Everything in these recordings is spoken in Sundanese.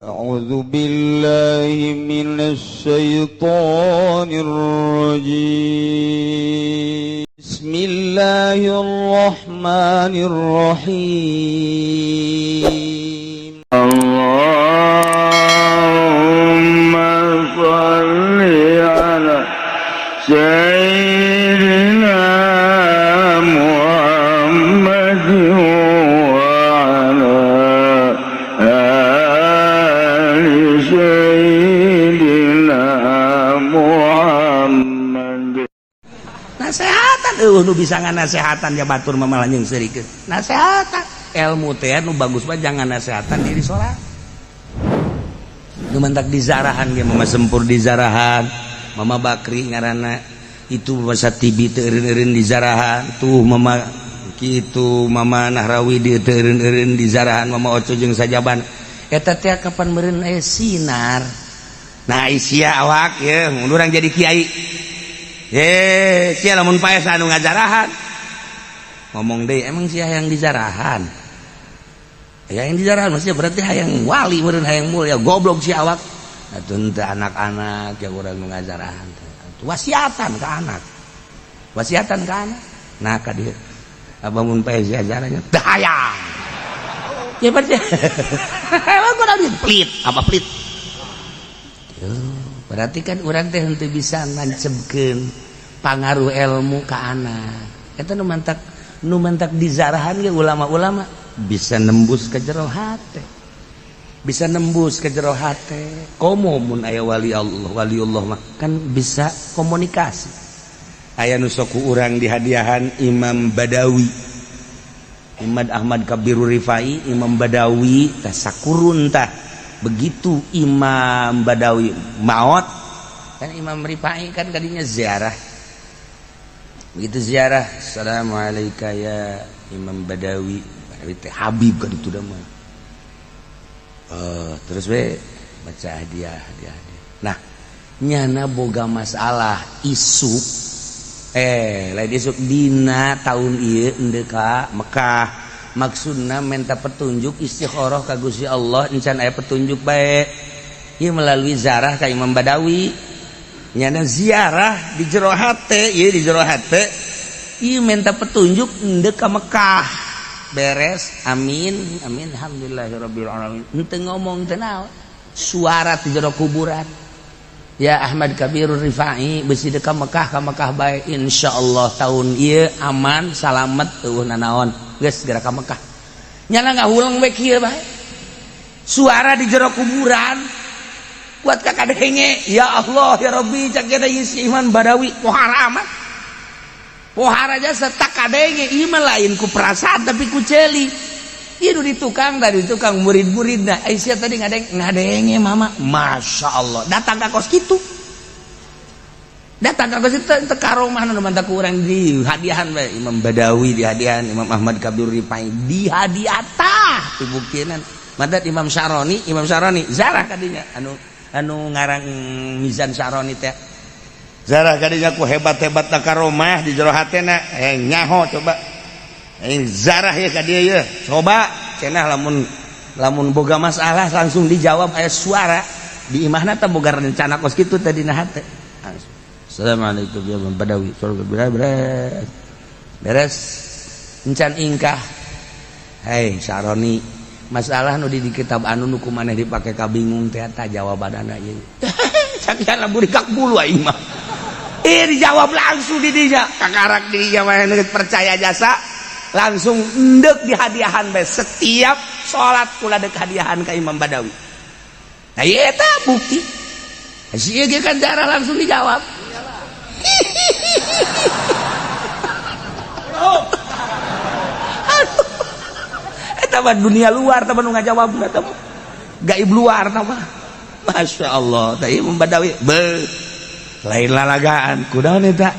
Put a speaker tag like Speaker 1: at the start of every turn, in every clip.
Speaker 1: أعوذ بالله من الشيطان الرجيم. بسم الله الرحمن الرحيم.
Speaker 2: اللهم صل على سيدنا محمد وعلى آل سيدنا محمد.
Speaker 3: Nasehatan euweuh nu bisa nganasehatan ya batur mah, malah jeung seurikeun. Nasehatan ilmu teh nu bagus mah jangan nasehatan diri sorangan. Nu mantak dizarahan ge Mama Sempur, dizarahan Mama Bakri, ngaranna itu masa tibi teu eureun-eureun dizarahan tuh Mama kitu, Mama Nahrawi di teu eureun-eureun dizarahan Mama Oco jeung sajaban eta teh. Kapan meureun aya sinar? Nah, sia awak ye mun urang jadi kiai. Eh, sia lamun paes anu ngajarahan. Ngomong deh, emang sia hayang dijarahan? Ya yang dijarahan maksudnya berarti hayang wali meureun, hayang mulia, goblok si awak. Atuh teu anak-anak ya urang nu ngajarahan teh. Wasiatan ke anak. Wasiatan ke anak. Nah, ka dieu. Abah mun paes ajarannya teu hayang. Ya berarti emang kurang pelit, apa pelit? Tuh, berarti kan urang teh henteu bisa ngancebkeun pangaruh ilmu ke anak. Eta nu mantak dizarahan ge ulama-ulama bisa nembus ke jero hate. Bisa nembus ke jero hate. Komo mun aya wali Allah, waliullah mah kan bisa komunikasi. Aya nu sok ku urang dihadiahan Imam Badawi. Imam Ahmad Kabiru Rifai, Imam Badawi tah sakurun tah. Begitu Imam Badawi maot kan, Imam Rifai kan kadinya ziarah. Begitu ziarah, "Assalamualaikum ya Imam Badawi." Badawi teh Habib kan itu dah mah. Terus we baca hadiah, hadiah, hadiah. Nah, nyana boga masalah isuk, lain isuk, dina tahun ieu endek ka Mekah, maksudna minta petunjuk, istikharah ka Gusti Allah, encan aya petunjuk bae. Ieu melalui zarah ka Imam Badawi. Nyana ziarah di jero hate, ieu di jero hate ieu minta petunjuk endek ka Mekah. Beres, amin amin, alhamdulillahirabbil alamin, henteu ngomong teu naon. Suara di jero kuburan, "Ya Ahmad Kabirur Rifai, bisi dek ka Mekah, ka Mekah bae. Insyaallah tahun ieu aman salamet, euweuh nanaon, geus segera ka Mekah." Nyana ngahuleng we kieu bae, suara di jero kuburan kuat ka kadenge. "Ya Allah, ya Rabbi," cak kita, si Iman Badawi pohara amat, pohara jasa tak kadenge. Ieu mah lain ku perasaan tapi ku ceuli. Ieu nu di tukang tadi, tukang murid-muridna, "Aisyah tadi ngadeng ngadenge mama." Masya Allah, datang ka kos kitu, datang ka kos itu teu karomah. Nu mantak ku urang di hadiahan bae Imam Badawi, di hadiahan Imam Ahmad Kabir Rifai, di hadiah tah dibuktinan. Madat Imam Syaroni, Imam Syaroni zarah kadinya, anu anu ngarang Mizan Syaroni teh zarah kadinya ku hebat-hebat na karomah di jero hatena. Eh, nyaho coba, eh, zarah ya ka dieu ye, coba cenah lamun lamun boga masalah langsung dijawab, aya suara di imahna teh boga rencana kos kitu tadi na hate. "Assalamualaikum ya Imam Badawi." Beres beres, encan ingkah, "Hei Syaroni, masalah nu di kitab anu nu ku maneh dipake kabingung teh eta jawabanana ieu." Sakian burikak bulu aing mah. Eh, dijawab langsung di dinya, kakarak di dinya mah percaya jasa langsung endek dihadiahan bae. Setiap salat kula dek hadiahan ka Imam Badawi. Nah, ieu eta bukti si ieu kan darah langsung dijawab. Aduh. Eta mah dunia luar, eta mah nu ngajawab eta mah gaib luar eta mah. Masya Allah, tah Imam Badawi be lain lalagaan. Kunaon eta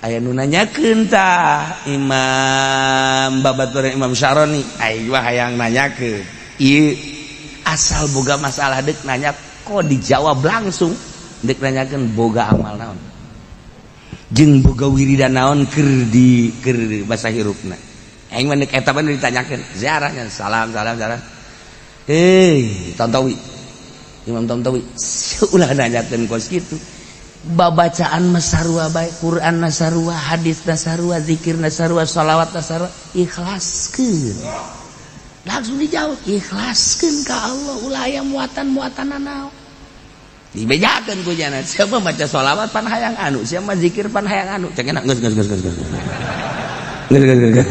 Speaker 3: aya nu nanyakeun tah Imam babaturan Imam Syaroni, aing mah hayang nanyakeun ieu, asal boga masalah dek nanya kok dijawab langsung. Dek nanyakeun boga amal naon jeung boga wiridan naon keur di keur basa hirupna. Aing mah eta mah ditanyakeun ziarahnya, salam salam salam. Hei, Tantawi. Imam Tantawi ulah nanyakeun kos kitu. Babacaan mah sarua bae, Quran na sarua, hadis na sarua, zikir na sarua, sholawat na sarua, ikhlaskeun. Langsung dijawab, ikhlaskeun ka Allah, ulah aya muatan-muatan naon. Dibejakeun ku jana, siapa maca sholawat pan hayang anu, siapa zikir pan hayang anu, cek enak geus geus geus geus geus. Geus geus geus.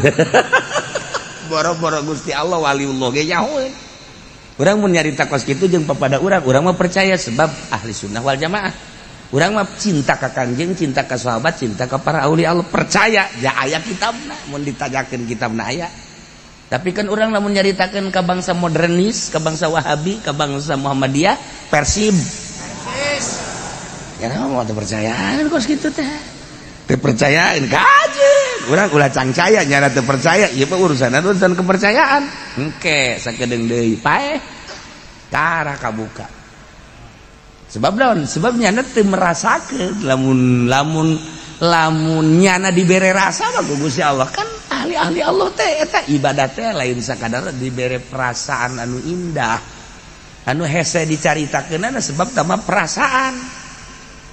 Speaker 3: Boro-boro Gusti Allah waliullah ge nyahoeun. Urang mun nyarita kos kitu jeung papada urang, urang mah percaya sebab ahli sunnah wal jamaah. Urang mah cinta ka Kangjeng, cinta ka sahabat, cinta ka para aulia Allah, percaya ja aya kitabna, mun ditajakeun kitabna aya. Tapi kan urang lamun nyaritakeun ka bangsa modernis, ka bangsa Wahabi, ka bangsa Muhammadiyah, Persib. Ya mau teu percayaan kos kitu teh. Teu percayaan kajeun. Urang ulah cangcaya nyana teu percaya, ieu mah urusan urusan kepercayaan. Engke sakedeung deui paeh tara kabuka. Sebab naon? Sebab nyana teu merasakeun lamun lamun lamun nyana dibere rasa mah ku Gusti Allah kan ahli-ahli Allah teh eta ibadah teh lain sakadar dibere perasaan anu indah. Anu hese dicaritakeunana sebab tama perasaan.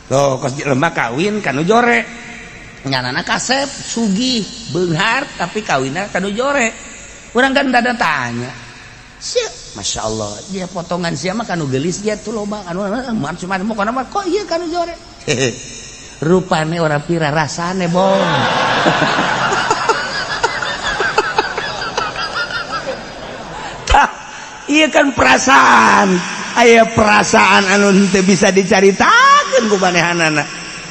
Speaker 3: Tuh kos jelema kawin kanu jore. Nyanana kasep sugih beunghar tapi kawinna kanu jore. Urang kan dada tanya. Sia, Masya Allah, dia potongan sia mah kanu geulis dia tuh loba anu macam-macam pokona mah kok ieu kanu jore. Rupane ora pira rasane, bong. Tah, ieu kan perasaan. Aya perasaan anu henteu bisa dicaritakeun ku manehanana.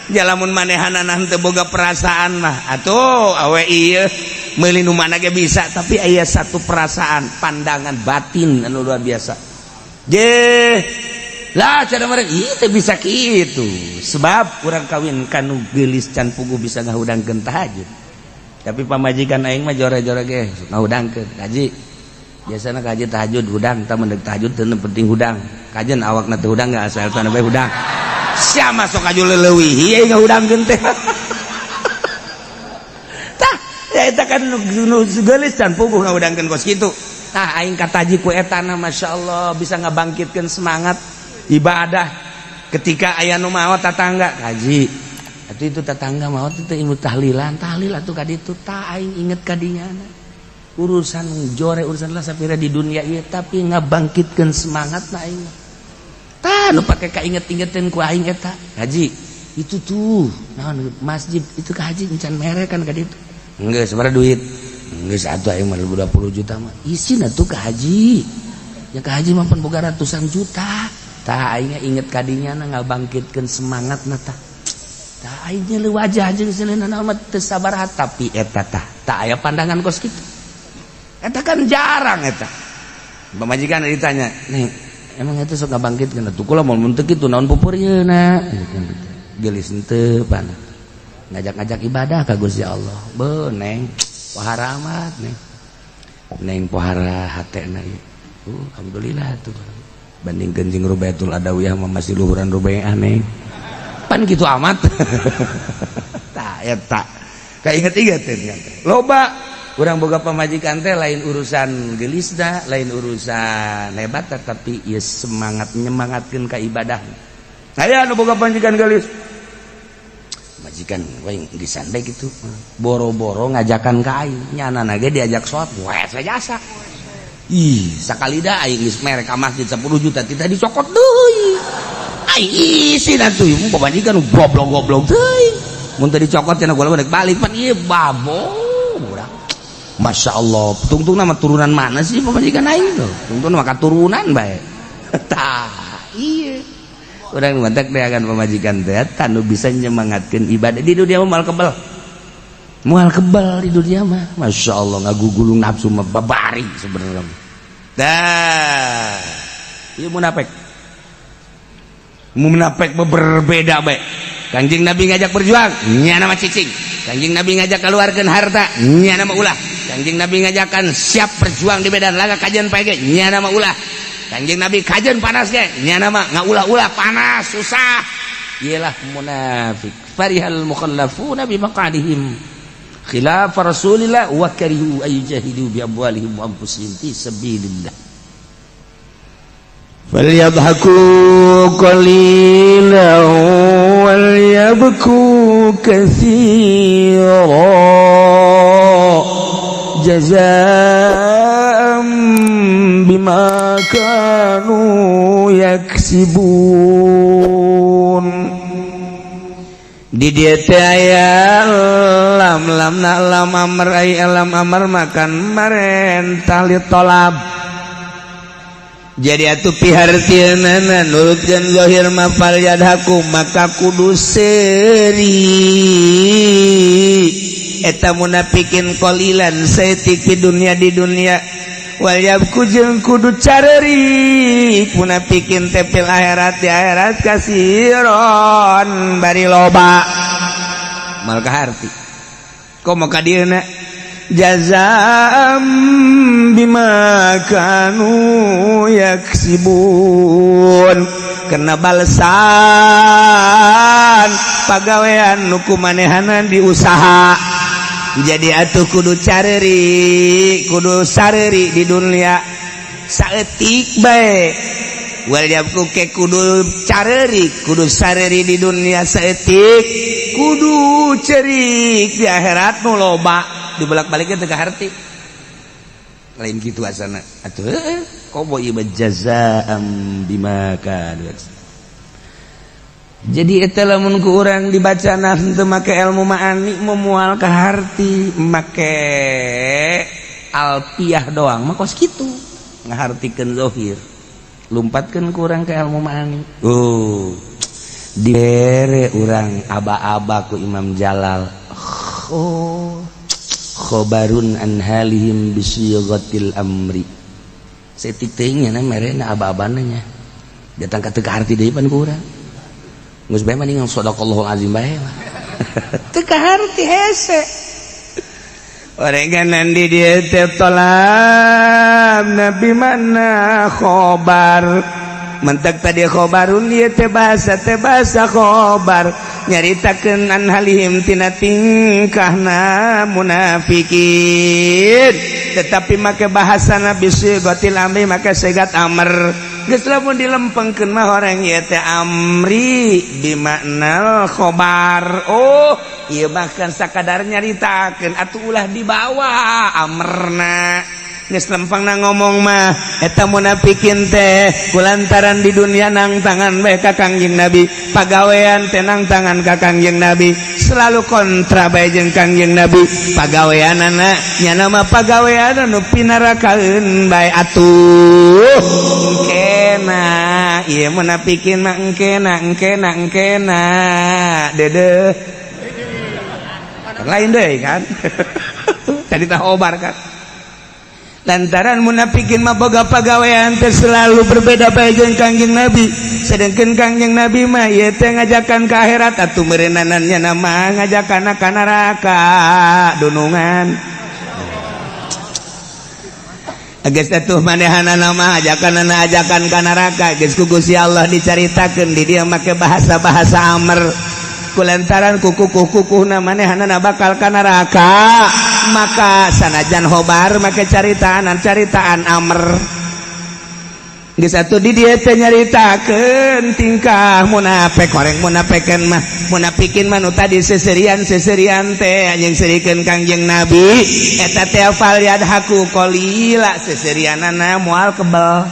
Speaker 3: Ja lamun manehanana henteu boga perasaan mah atuh awe ieu meuli nu mana ge bisa, tapi aya satu perasaan pandangan batin anu luar biasa. Je lah cara mereka ieu teh bisa kitu sebab urang kawin kanu geulis can puguh bisa ngahudangkeun tahajud. Tapi pamajikan aing mah jore-jore ge ngahudangkeun kaji. Biasana kaji tahajud hudang, tah mendek tahajud teu penting hudang. Kajen awakna teu hudang enggak asal tanah bae hudang. Sia masuk aju leuwih ieu ngahudangkeun teh. Tah, ya eta kan nu geulis can puguh ngahudangkeun kos kitu. Tah aing kataji ku etana masyaallah bisa ngabangkitkeun semangat ibadah ketika aya nu maot tatangga kaji. Atuh itu tetangga maot itu ilmu tahlilan, tahlil atuh ka ditu tah aing inget ka dinya. Urusan jore urusan lah sapira di dunia ieu tapi ngabangkitkeun semangat na aing. Tah nu pake kainget-ingetin ku aing eta. Haji, itu tuh naon masjid itu ka haji encan mere kan ka ditu. Geus sabaraha duit? Geus atuh aing mah 20 juta mah. Isin atuh ka haji. Ya ka haji mah pan boga ratusan juta. Tah aing inget ka dinya na ngabangkitkeun semangat na tah. Tah aing nyeuleut wajah jeung seuleunana mah teu sabaraha tapi eta tah tah aya pandangan kos kitu. Eta kan jarang eta. Pamajikan ditanya, "Nih, emang itu sok ngabangkitkeun atuh kula mun teu kitu naon pupurieuna?" Geulis henteu pan. Ngajak-ngajak ibadah ka Gusti Allah. Beuh neng, pohara amat neng. Neng pohara hatena ieu. Alhamdulillah atuh. Bandingkeun jeung Rubaitul Adawiyah mah masih luhuran Rubaiah neng. Pan kitu amat. Tah eta. Kainget-inget teh. Loba urang boga pamajikan teh lain urusan gelisna, lain urusan hebat, tapi ieu semangat nyemangatkeun ka ibadah. Aya nu boga pamajikan geulis. Majikan we geulisan bae kitu. Boro-boro ngajakan ka aing, nyanana ge diajak salat, we jasa. Ih, sakali da aing geus mere ka masjid 10 juta tita dicokot deui. Aing isin atuh pamajikan goblok-goblok teuing. Mun teu dicokot cenah gua balik pan ieu babo urang. Masya Allah, tungtung nama turunan mana sih pamajikan aing tuh? Tungtung nama katurunan bae. Tah, iya. Urang mantak deh akan pamajikan teh tanu bisa nyemangatkeun ibadah di dunia mah moal kebel. Moal kebel di dunia mah. Masya Allah ngagugulung nafsu mah babari sebenarnya. Dah. Ieu munafik. Munafik mah berbeda bae. Kanjeng Nabi ngajak berjuang, nyana mah cicing. Kanjeng Nabi ngajak keluarkan harta, nyana mah ulah. Kanjeng Nabi ngajakan siap berjuang di medan laga kajian pege, nyana mah ulah. Kanjeng Nabi kajian panas ge, nyana mah ngaulah-ulah panas susah. Iyalah munafik. Farihal mukhallafuna bi maqadihim khilaf Rasulillah wa karihu ay jahidu bi amwalihim wa anfusihim fi sabilillah.
Speaker 1: فليضحكوا قليلا وليبكوا كثيرا جزاء بما كانوا يكسبون. Di dieu teh aya lam, lam na lam amr, ai lam amr makan marentah li tolab. Jadi atuh pihartieunana nurutkeun zahir ma falyadhaku, maka kudu seuri eta munafikin qalilan saeutik di dunia, di dunia, wal yabku jeung kudu careuri munafikin teh fil akhirat, di akhirat, kasiron bari loba. Mal kaharti komo ka dieuna jazaam bima kanu yaksibun, kena balesan pagawean nu ku manehana diusaha. Jadi atuh kudu careri, kudu sareri di dunia saeutik bae, wal yabku ke kudu careri, kudu sareri di dunia saeutik, kudu cerik di akhirat nu loba. Dibolak-baliknya teu kaharti, lain gitu asana atuh heueuh komo ieu mah jazaam bima kanu. Jadi eta lamun ku urang dibaca nah teu make ilmu ma'ani moal kaharti. Make alfiah doang mah kos kitu ngahartikeun zahir. Lumpatkeun ku urang ke ilmu ma'ani, oh dibere urang aba-aba ku Imam Jalal, oh khobarun an halihim bisighatil amri. Saeutik teuing nya merena aba-abana nya datang ka teu kaharti deui pan ku urang. Geus bae mendingan sadaqallahul azim bae lah. Teu kaharti, hese. Orenganan di dieu teh tolab nabi mana khobar. Mentek tadi khobarun ieu teh bahasa khobar nyaritakeun an halihim tina tingkahna munafikin, tetapi make bahasa nabi sigatil amri, make sigat amr. Geus lamun dilempengkeun mah orang ieu teh amri bimaknal khobar. Oh ieu bahkan sakadar nyaritakeun atuh ulah dibawa amrna. Geus lempengna ngomong mah eta munafikin teh kulantaran di dunia nang tangan bae ka Kangjeng Nabi, pagawean teh nang tangan ka Kangjeng Nabi, selalu kontra bae jeung Kangjeng Nabi pagaweanana, nyana mah pagawean anu pinarakaeun bae. Atuh engkena ieu munafikin mah engkena engkena engkena dedeh lain deui kan tadi tah obar kan. Lantaran munafikin mah boga pagawean teh selalu berbeda bae jeung Kangjeng Nabi, sedangkan Kangjeng Nabi mah ieu teh ngajakan ke akhirat, atuh meureunana nama ngajakan ka neraka dunungan. Geus atuh manehanana mah ajakan ajakan ka neraka. Geus ku Gusti Allah dicaritakeun di dieu make bahasa-bahasa amr kulantaran kuku-kuku manehanana bakal ka neraka, maka sanajan khobar make caritaan caritaan amr. Geus atuh di dieu teh nyaritakeun tingkah munafik, koreng munafikan mah munafikin mah nu tadi seserian seserian teh anjing serikeun Kangjeng Nabi eta teh fal yadhaku qalila, seserianana moal kebel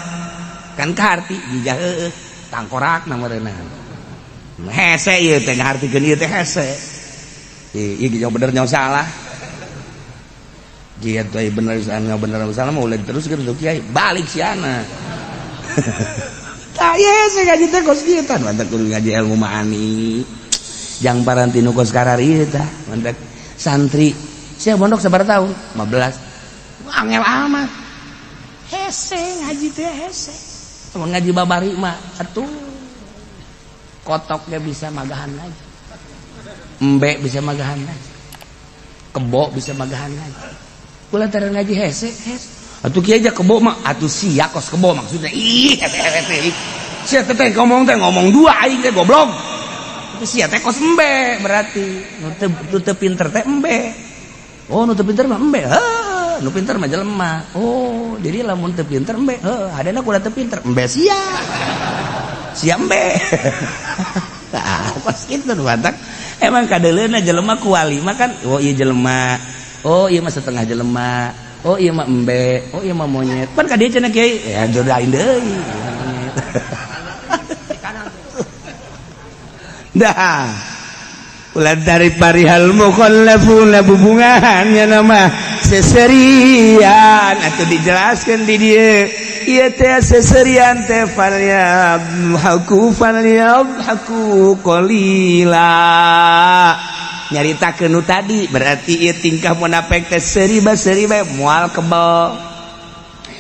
Speaker 1: kan kaharti jijah heueuh tangkorak na meureunna hese ieu teh ngahartikeun ieu teh hese ieu nyaho bener nyaho salah. Kiai teh bener nyaho bener salah mah ulah diteruskeun tuh kiai balik siana. Tah ieu hese ngaji teh kos kieu tah, mantap kudu ngaji ilmu ma'ani jang paranti nu kos karari tah. Mantap santri sia mondok sabaraha tahun? 15. Angel amat hese ngaji teh hese. Mun ngaji babari mah atuh kotoknya bisa magahan lagi, embe bisa magahan lagi, kebo bisa magahan lagi kulantaran ngaji hese hese. Atuh kiai aja kebo mah atuh sia kos kebo maksudnya. Ih hese hese sia teh ngomong teh ngomong dua aing teh goblok. Itu sia teh kos embe berarti nu teu pinter teh embe. Oh nu teu pinter mah embe. Heuh.
Speaker 3: Heuh, nu pinter mah jelema. Oh, jadi lamun teu pinter embe, heuh, hadena kuda teu pinter, embe sia. Sia embe. Tah, pas kitu nu matak. Emang kadeuleuna jelema ku wali mah kan, oh ieu jelema. Oh ieu mah setengah jelema. Oh ieu mah embe, oh ieu mah monyet. Pan ka dieu cenah kiai, ya jodain deui. Monyet.
Speaker 1: Dah. Ulah dari parihal mukhallafuna bubungahan nya nama seserian atau dijelaskan di dieu ieu teh seserian teh falyadhaku falyadhaku qalila nyaritakeun nu tadi berarti ieu tingkah munafik teh seuri ba seuri bae moal kebel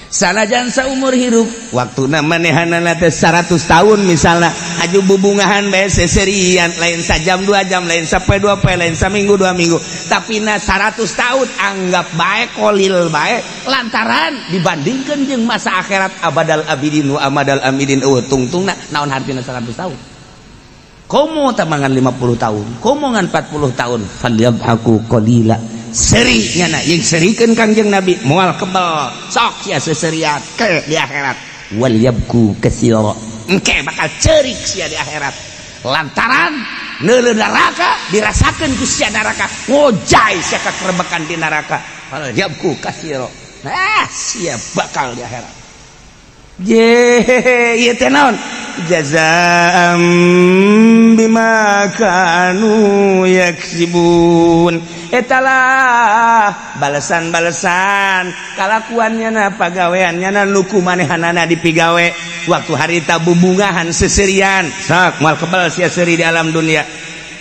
Speaker 1: sanajan saumur hirup waktuna manehanana teh 100 tahun misalnya aju bubungahan bae seserian lain sajam 2 jam lain sapoe 2 poe lain saminggu 2 minggu tapi na 100 tahun anggap bae kolil bae lantaran dibandingkan jeung masa akhirat abadal abidin wa amadal amidin eueuh tungtungna naon hartina 100 tahun komo tamangan 50 tahun komo ngan 40 tahun falyadhaku qalila seri nyana yang serikeun Kangjeng Nabi moal kebel sok sia seserian ke di akhirat wal yabku katsira engke bakal cerik sia di akhirat lantaran neuleuh neraka dirasakeun ku sia neraka ngojay sia kakerebekan di neraka wal yabku katsira nah sia bakal di akhirat je ieu teh naon jazaa'an bima kanu yaksibun etalah balesan-balesan kalakuannya na pagaweannya na nuku manehanana dipigawe waktu harita bubungahan seserian sok moal kebel sia seuri di alam dunia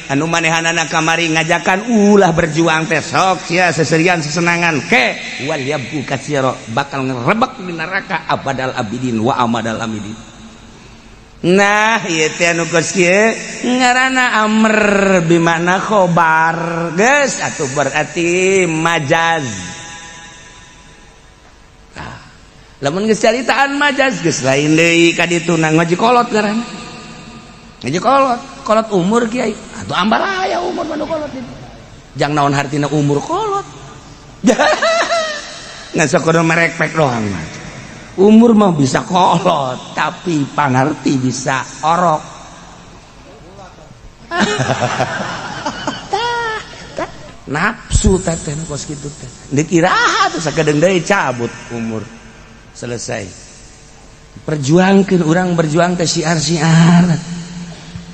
Speaker 1: anu manehanana kamari ngajakan ulah berjuang teh sok sia seserian sesenangan ke wal yabku katsira bakal ngerebek di neraka abadal abidin wa amadal amidin. Nah ieu teh anu geus kieu ngaranna amr bimana khobar geus atuh berarti majaz. Nah, lamun geus caritaan majaz geus lain deui ka ditu na ngaji kolot ngaranna. Ngaji kolot, kolot umur kiai atuh ambalaya umur mah nu kolot itu. Jang naon hartina umur kolot. Ngan sakudu merekpek doang mah. Umur mah bisa kolot tapi pangarti bisa orok. Nafsu teh teh kos kitu teh deuk iraha tuh sakedeung deui cabut umur selesai. Perjuangkeun urang berjuang teh syiar-syiar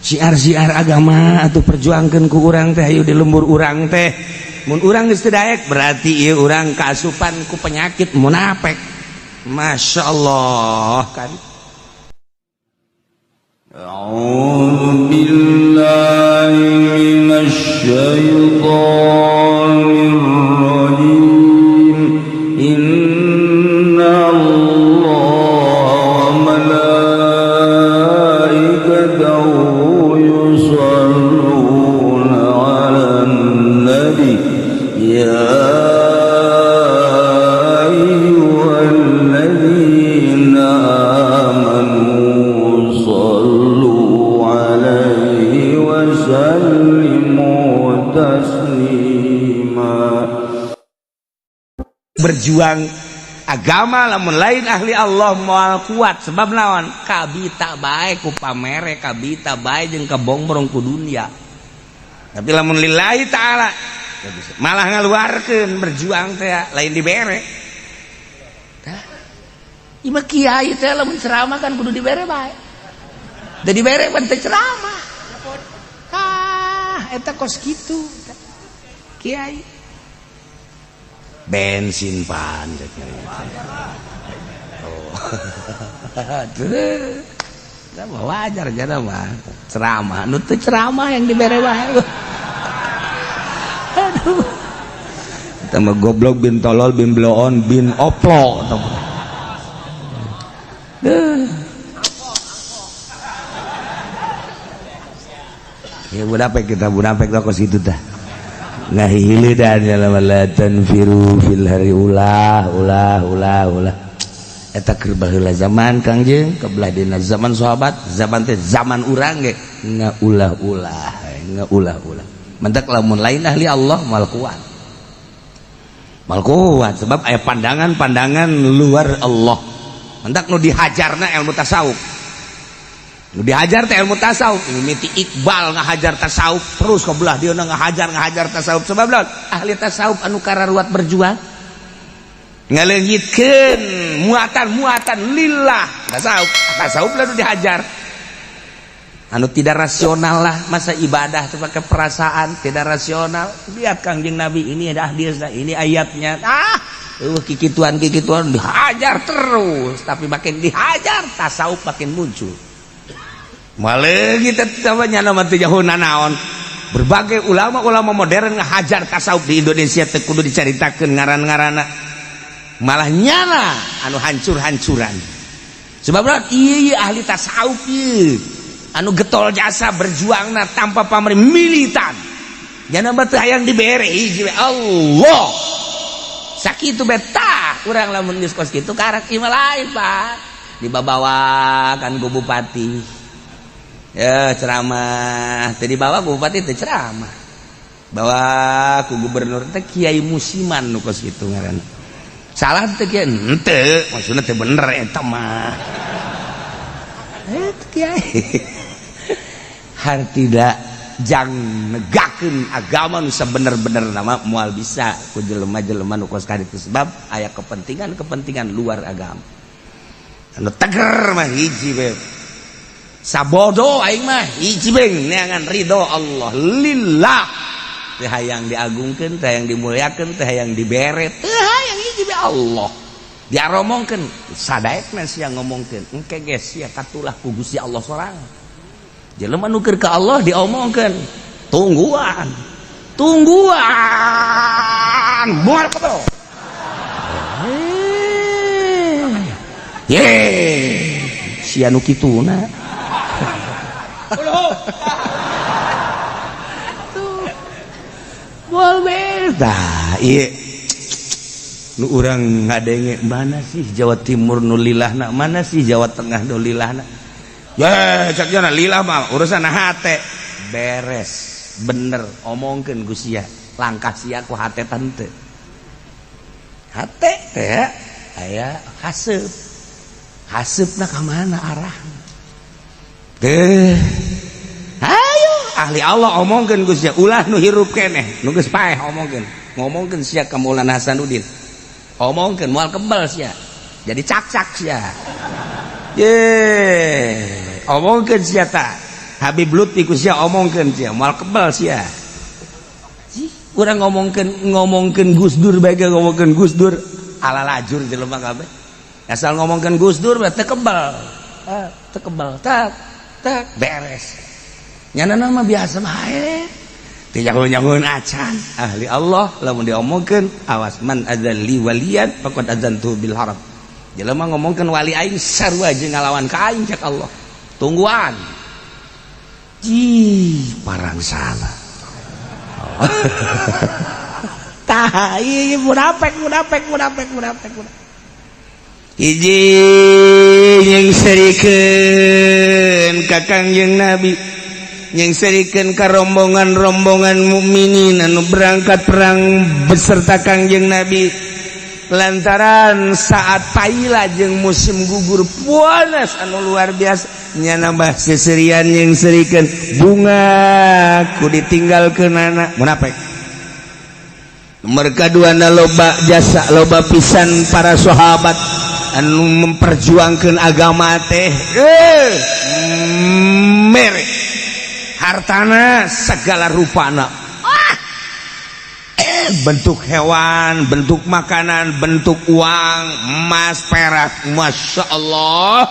Speaker 1: syiar-syiar agama atuh perjuangkeun ku urang teh hayu di lembur urang teh mun urang geus teu daek berarti ieu urang kaasupan ku penyakit munafik. Masya Allah kan.
Speaker 2: A'udzu billahi minasy syaithanir rajim. Inna Allaha wa malaikatahu yusholluna 'alan nabi ya
Speaker 1: berjuang agama lamun lain ahli Allah moal kuat sebab naon kabita bae ku pamere kabita bae jeung kabongbrong ku dunia tapi lamun lillahi ta'ala malah ngaluarkeun berjuang teh lain dibere. Tah ieu mah kiai teh lamun ceramah kan kudu dibere bae da dibere pan teh ceramah ah eta kos kitu kiai bensin pan oh wajar jana mah ceramah nu teu ceramah yang dibere wae. Aduh eta mah goblok bin tolol bin bloon bin oplo. Ya munafik kita munafik kos kitu tah ngahilidan la tanfiru fil hari ulah ulah ulah ulah eta keur baheula zaman Kangjeng kebelah dina zaman sahabat zaman teh zaman urang ge ngaulah-ulah ngaulah-ulah mentak lamun lain ahli Allah mal kuat. Mal kuat sebab aya pandangan-pandangan luar Allah. Hendak nu dihajarna ilmu tasawuf. Nu dihajar teh ilmu tasawuf. Mimiti Iqbal ngahajar tasawuf terus ke belah dia ngahajar ngahajar tasawuf, sebab lawan ahli tasawuf anu kararuat berjuang ngaleungitkeun muatan-muatan lillah tasawuf. Tasawuf lah nu dihajar, anu tidak rasional lah. Masa ibadah itu pakai perasaan, tidak rasional. Lihat Kangjeng Nabi, ini ada hadisnya, ini ayatnya. Ah, kikituan kikituan dihajar terus, tapi makin dihajar tasawuf makin muncul. Malah kita nama jauh nanaon, berbagai ulama-ulama modern ngahajar tasawuf di Indonesia teu kudu dicaritakeun ngaran-ngaranna, malah nyana anu hancur-hancuran. Sebab iya, ahli tasawuf ieu anu getol jasa berjuangna tanpa pamrih, militan. Nyana batu hayang dibere hiji Allah sakitu beta. Urang lamun geus kos kitu karak ieu lain, Pak, dibabawa kan ku bupati ya ceramah. Teu dibawa ku bupati teu ceramah, bawa ku gubernur teh. Kiai musiman nu kos kitu ngaranna. Salah teu, kiai? Henteu, maksudna teu bener eta mah. Eh, kiai har tidak jang negakeun agama nu sabener-bener nama moal bisa ku jelema-jelema nu kos kitu, sebab aya kepentingan-kepentingan luar agama. Anu teger mah hiji we, sabodo aing mah hiji we, neangan ridho Allah, lillah. Teu hayang diagungkeun, teu hayang dimuliakeun, teu hayang dibere, teu hayang, hiji we Allah. Diaromongkeun sadaekna sia ngomongkeun, engke ge sia katulah ku Gusti Allah sorangan. Jelema nu keur ka Allah diomongkeun, tungguan tungguan moal kebel. Ye sia nu kituna tuh moal beda. Ieu nu urang ngadenge, mana sih Jawa Timur nu lilahna, mana sih Jawa Tengah nu lilahna? Ya cak jana lillah mah urusan hate beres, bener. Omongkeun ku sia, langkah sia ku hate tante hate teh aya haseup, haseupna ka mana arah teh. Ayo ahli Allah omongkeun ku sia, ulah nu hirup keneh, nu geus paeh omongkeun. Ngomongkeun sia ka Maulana Hasanuddin, omongkeun, moal kebal sia, jadi cak-cak sia. Ye omongkeun sia ta Habib Lutfi, ku sia omongkeun, sia moal kebal sia. Urang ngomongkeun ngomongkeun Gus Dur bae, ngomongkeun Gus Dur ala lajur jelema kabeh. Asal ngomongkeun Gus Dur teu kebal, ah, teu kebal, tak tak beres. Nyana nama biasa bae, teu jago-jagoan acan. Ahli Allah lamun diomongkeun awas, man adzalli waliyan faqad adzantu bil harb. Jelema ngomongkeun wali aing sarua jeung ngalawan ka aing, cek Allah. Tungguan. Ih, parang salah. Tah, ieu munafik munafik munafik munafik munafik. Hiji nyengserikeun ka Kangjeng Nabi, nyengserikeun ka rombongan-rombongan mukminin anu berangkat perang beserta Kangjeng Nabi, lantaran saat paila jeung musim gugur panas anu luar biasa. Nya nambah seserian nyengserikeun bunga ku ditinggalkeun anak munafik. Mereka dua na loba jasa, loba pisan para sahabat anu memperjuangkan agama teh, mere hartana segala rupana, ah! Bentuk hewan, bentuk makanan, bentuk uang, emas, perak, masya Allah,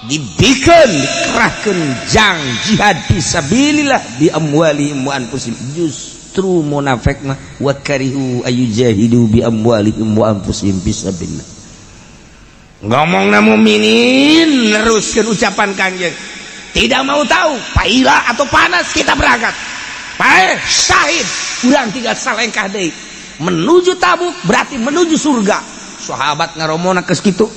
Speaker 1: dibikin, dikerahkan jang jihad fisabilillah bi amwalihim wa anfusihim. Justru munafik mah wa karihu ayujahidu bi amwalihim wa anfusihim fisabilillah. Ngomong na mukminin neruskeun ucapan Kangjeng, tidak mau tahu paila atau panas, kita berangkat. Paeh syahid, urang tinggal salengkah deui menuju Tabuk, berarti menuju surga. Sahabat ngaromona geus kitu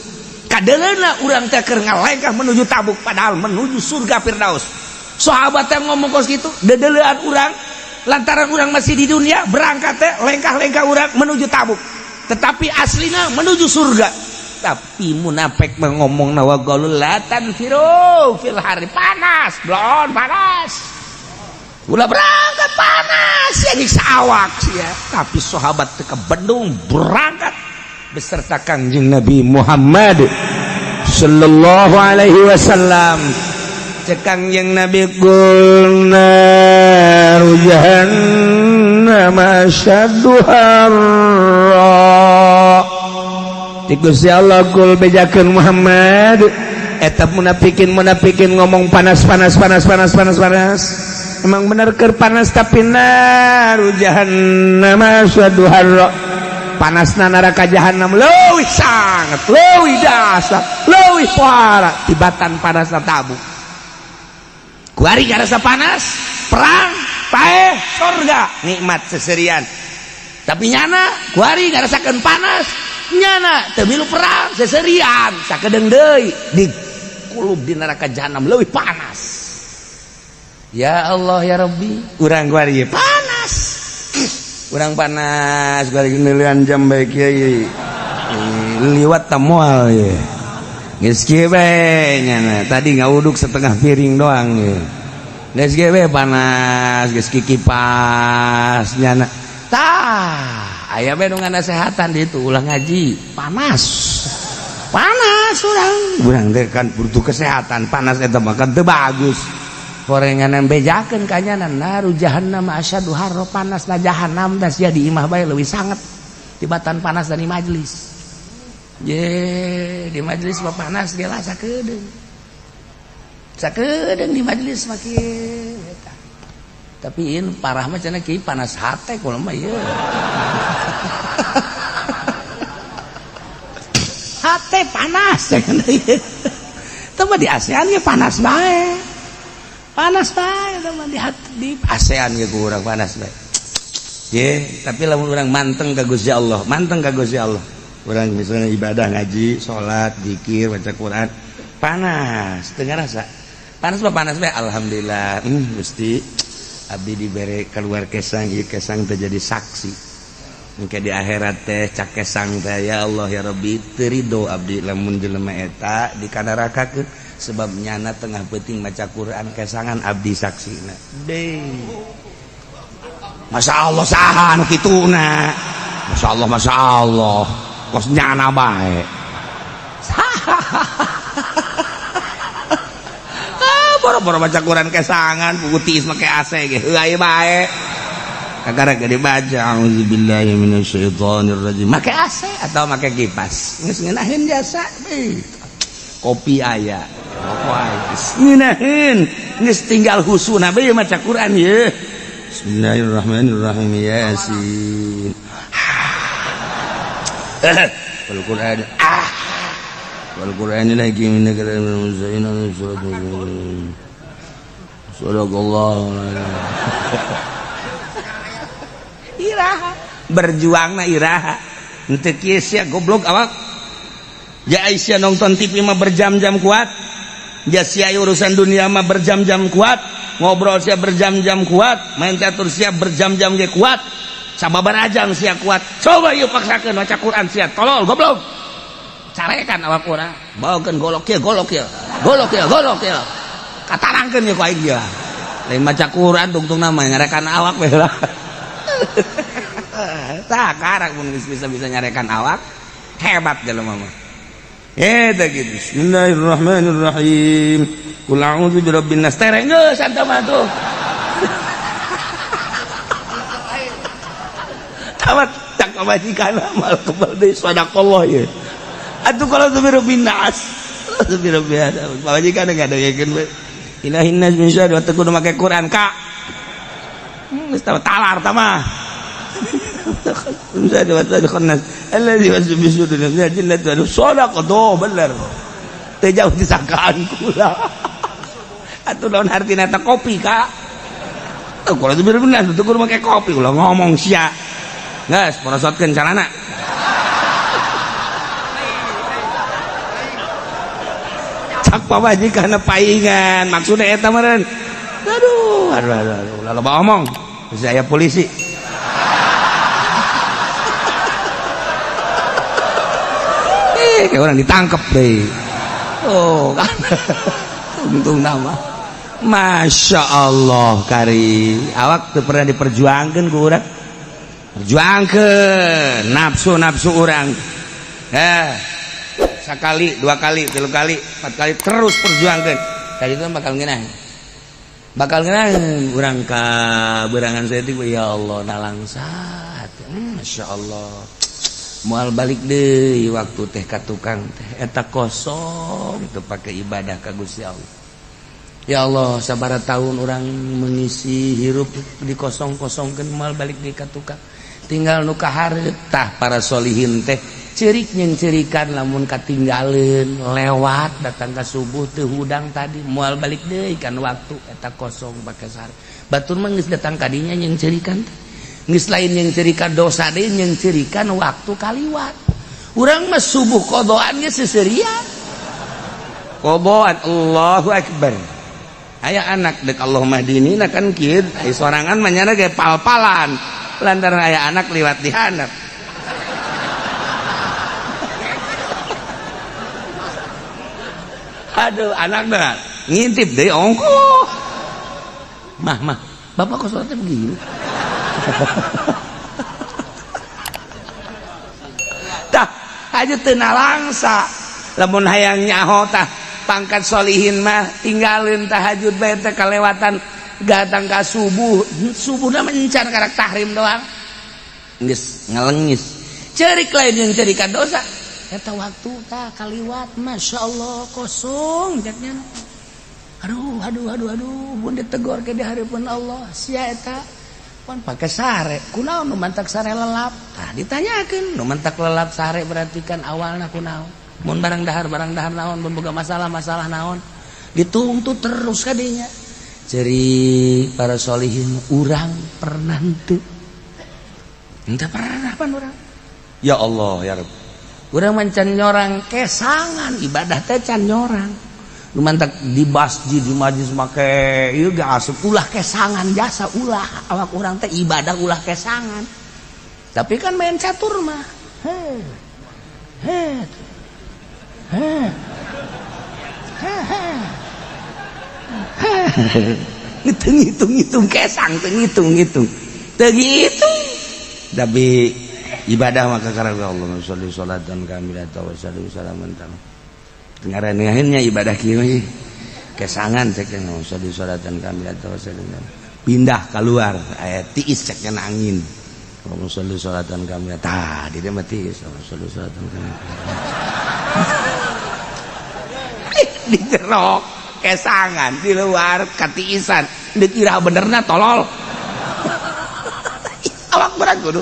Speaker 1: kadeleuna urang teh keur ngalengkah menuju Tabuk, padahal menuju surga Firdaus. Sahabat yang ngomong kos kitu, dedelean urang.
Speaker 3: Lantaran urang masih di dunia berangkat teh lengkah-lengkah urang menuju Tabuk. Tetapi aslina menuju surga. Tapi munafik ngomong wa qalu la tanfiru fil hari, panas, blon panas. Ulah berangkat panas ya nyiksa awak sia. Tapi sahabat teu bendung berangkat beserta Kangjeng Nabi Muhammad sallallahu alaihi wasallam. Cek Kangjeng Nabi qul naru jahannam asyaddu harra. Ti Gusti Allah kul bejakeun Muhammad eta munafikin munafikin ngomong panas panas panas panas panas panas. Emang bener keur panas tapi naru jahannam asyaddu harra. Panasna neraka jahanam leuwih sangat, leuwih dasar, leuwih parah tibatan panasna Tabuk. Kuari ngarasa panas, perang, paeh, surga, nikmat seserian. Tapi nyana kuari ngarasakeun panas, nyana teu milu perang seserian, sakedeung deui di kulub di neraka jahanam leuwih panas. Ya Allah ya Rabbi, urang kuari panas. Urang panas kuari neulean jam bae kieu. Liwat ta moal ye. Geus kieu bae nyana. Tadi ngauduk setengah piring doang ye. Geus kieu bae panas, geus kikipas nyana. Tah, aya bae nu nganasehatan di itu ulah ngaji, panas. Panas urang. Urang teh kan butuh kesehatan, panas eta mah kan teu bagus. Horengan bejakeun ka nyana naru jahannam asyadu harra, panas na jahannam da sia di imah bae leuwih sanget tibatan panas dari majelis. Ye, di majelis mah panas ge lah sakedeung. Sakedeung di majelis mah kieu eta. Tapi in parah mah cenah kieu panas hate kulo mah ieu. Hate panas cenah ieu. Teu mah di ASEAN ge panas bae. Panas bae teu mah di ASEAN ge kurang panas bae. Ye, tapi lamun urang manteng ka Gusti Allah, manteng ka Gusti Allah. Urang misalnya ibadah ngaji, salat, zikir, baca Quran, panas, teu ngarasa. Panas mah panas bae, alhamdulillah. Gusti, abdi dibere keluar kesang, ieu kesang teh jadi saksi. Engke di akhirat teh cak kesang teh ya Allah ya Rabbi, teu ridho abdi lamun jelema eta dikanarakakeun sebab nyana tengah peuting maca Quran kesangan abdi saksina. Deh. Masya Allah saha anu kituna. Masya Allah, Masya Allah. Kos nyana bae. Ah, boro-boro baca Quran kesangan, putih make AC ge heuay bae. Kakara ge dibaca auzubillahi minasyaitonirrajim. Make AC atau make kipas. Geus ngeunaheun jasa. Kopi aya, rokok aya. Geus ngeunaheun, geus tinggal husuna bae maca Quran ye. Bismillahirrahmanirrahim. Yasin. Wal Qur'an. Ah. Wal Qur'anil hakim innaka laminal mursalin. Sadaqallahu. Iraha berjuangna iraha. Henteu kieu sia goblok awak. Ja Aisyah nonton TV mah berjam-jam kuat. Ja sia urusan dunia mah berjam-jam kuat. Ngobrol sia berjam-jam kuat, main catur sia berjam-jam ge kuat. Sababar ajang sia kuat. Coba yuk paksakeun maca Quran sia tolol goblok. Carekan awak urang. Bawakeun golok kieu, golok kieu. Golok kieu, golok kieu. Katarangkeun ye ku aing ieu. Lain maca Quran tungtungna mah nyarekan awak we lah. Tah karak mun geus bisa-bisa nyarekan awak, hebat jelema mah. Eta gitu. Bismillahirrahmanirrahim. Qul a'udzu birabbin nas. Tereng geus anta mah tuh. Tamat tak majikan amal kebal deui sadaqallah ye. Atuh kalau tu birabbin nas. Atuh birabbin nas. Pamajikan ngadengekeun we. Ilahin nas min syarri wa teu make Quran ka. Geus talar tah mah. Alladzi yuwaswisu fi sudurin jinnati wa sadaqa do bener. Teu jauh disangkaan kula. Atuh naon artina eta kopi ka? Kalau itu bener-bener teu kudu make kopi ulah ngomong sia. Geus porosotkeun calana. Cak pamajikan paingan maksudna eta meureun. Aduh, aduh, aduh, aduh, ulah loba omong.
Speaker 1: Saya polisi. Kayak orang ditangkep deh. Oh, kan. Untung nama. Masya Allah kari. Awak tuh pernah diperjuangkan ku urang. Perjuangkan nafsu-nafsu urang. Sekali, dua kali, tilu kali, empat kali terus perjuangkan. Tadi itu bakal ngeunah. Bakal ngeunah urang ka berangan saya itu ya Allah nalangsat. Masya Allah. Moal balik deui waktu teh ka tukang teh eta kosong teu pake ibadah ka Gusti Allah. Ya Allah, sabaraha tahun orang mengisi hirup dikosong-kosongkeun moal balik deui ka tukang. Tinggal nu kahareup tah para solihin teh ceurik jeung ceurikan lamun katinggaleun lewat datang ka subuh teu hudang tadi moal balik deui kan waktu eta kosong pake sare. Batur mah geus datang ka dinya jeung ceurikan teh. Geus lain yang cerikan dosa deui yang cerikan waktu kaliwat. Urang mah subuh qodoan ge seserian. Qodoan Allahu akbar. Aya anak dek Allah mahdinina kan kieu, aya sorangan mah nyana ge pal-palan. Lantaran aya anak liwat di handap. Aduh, anakna ngintip deui ongkoh. Mah, mah, bapak kok sholatnya begini? Tah aja teu nalangsa lamun hayang nyaho tah pangkat solihin mah tinggalin tahajud bae teh kalewatan datang ka subuh subuhna mencar karak tahrim doang geus ngalengis ceurik lain yang cerikan dosa eta waktu tah kaliwat masyaallah kosong jaknya aduh aduh aduh aduh mun ditegor ke di hareupeun Allah sia eta pan pake sare kunaon nu mantak sare lelap tah ditanyakeun nu mantak lelap sare berarti kan awalna kunaon mun barang dahar naon mun boga masalah-masalah naon dituntut terus kadinya ceri para solihin urang pernah henteu henteu pernah pan urang ya Allah ya Rabb urang mancan nyorang kesangan ibadah teh can nyorang nu mantak di masjid di majlis make ieu ge asup ulah kesangan jasa ulah awak urang teh ibadah ulah kesangan tapi kan main catur mah he he he he ngitung-ngitung kesang teu ngitung-ngitung teu ngitung tapi ibadah maka karena Allah sholli sholatan kamilatan wa salli salaman tamam ngarannya ibadah kieu kesangan cek nya sholli sholatan kamilatan wa salli pindah keluar aya tiis cek nya angin sholli sholatan kamilatan tah di dieu mah tiis sholli sholatan kamilatan di jero kesangan di luar katiisan dikira benerna tolol awak berat kudu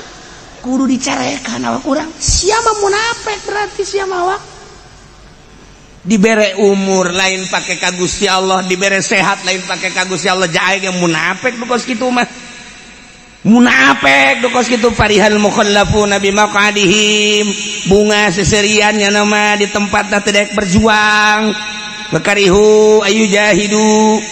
Speaker 1: kudu dicarekan awak urang siapa munafik berarti siapa awak dibere umur lain pakai ka Gusti Allah dibere sehat lain pakai ka Gusti Allah jae ge munafik nu kos kitu mah munafik nu kos kitu farihal mukhallafuna bimaqadihim bunga seserian nya nama di tempatna teu daek berjuang bakarihu ayu jahidu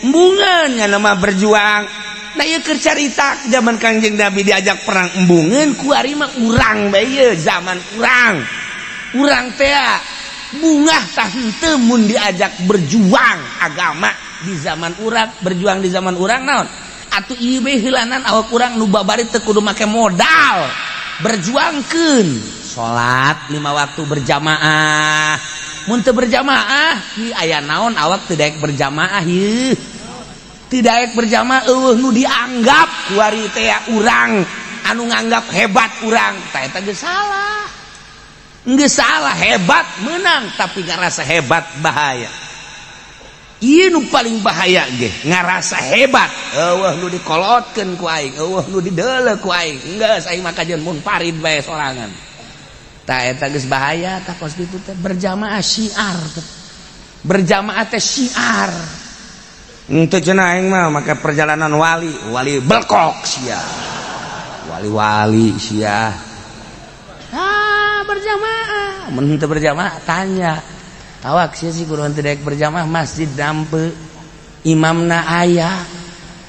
Speaker 1: embungan nya nama berjuang nah ieu keur carita zaman Kangjeng Nabi diajak perang embungeun kuari mah urang bae ieu zaman urang urang teh bungah tah henteu mun diajak berjuang agama di zaman urang berjuang di zaman urang naon atuh ieu bae heulanan awak urang nu babari teu kudu make modal berjuangkeun salat 5 waktu berjamaah mun teu berjamaah ieu aya naon awak teu daek berjamaah ieu teu daek berjamaah eueuh nu dianggap kuari teh urang anu nganggap hebat urang tah eta geus salah. Nggak salah hebat menang tapi ngerasa hebat bahaya. Ieu nu paling bahaya ge ngerasa hebat eueuh nu dikolotkeun ku aing eueuh nu dideuleu ku aing geus aing mah kajeun mun parid bae sorangan tah eta geus bahaya tah kos kitu teh berjamaah syiar teh berjamaah teh syiar henteu cenah aing mah make perjalanan wali wali belkok sia wali-wali sia berjamaah mun teu berjamaah tanya awak sia sih kudu teu daek berjamaah masjid dampe imamna aya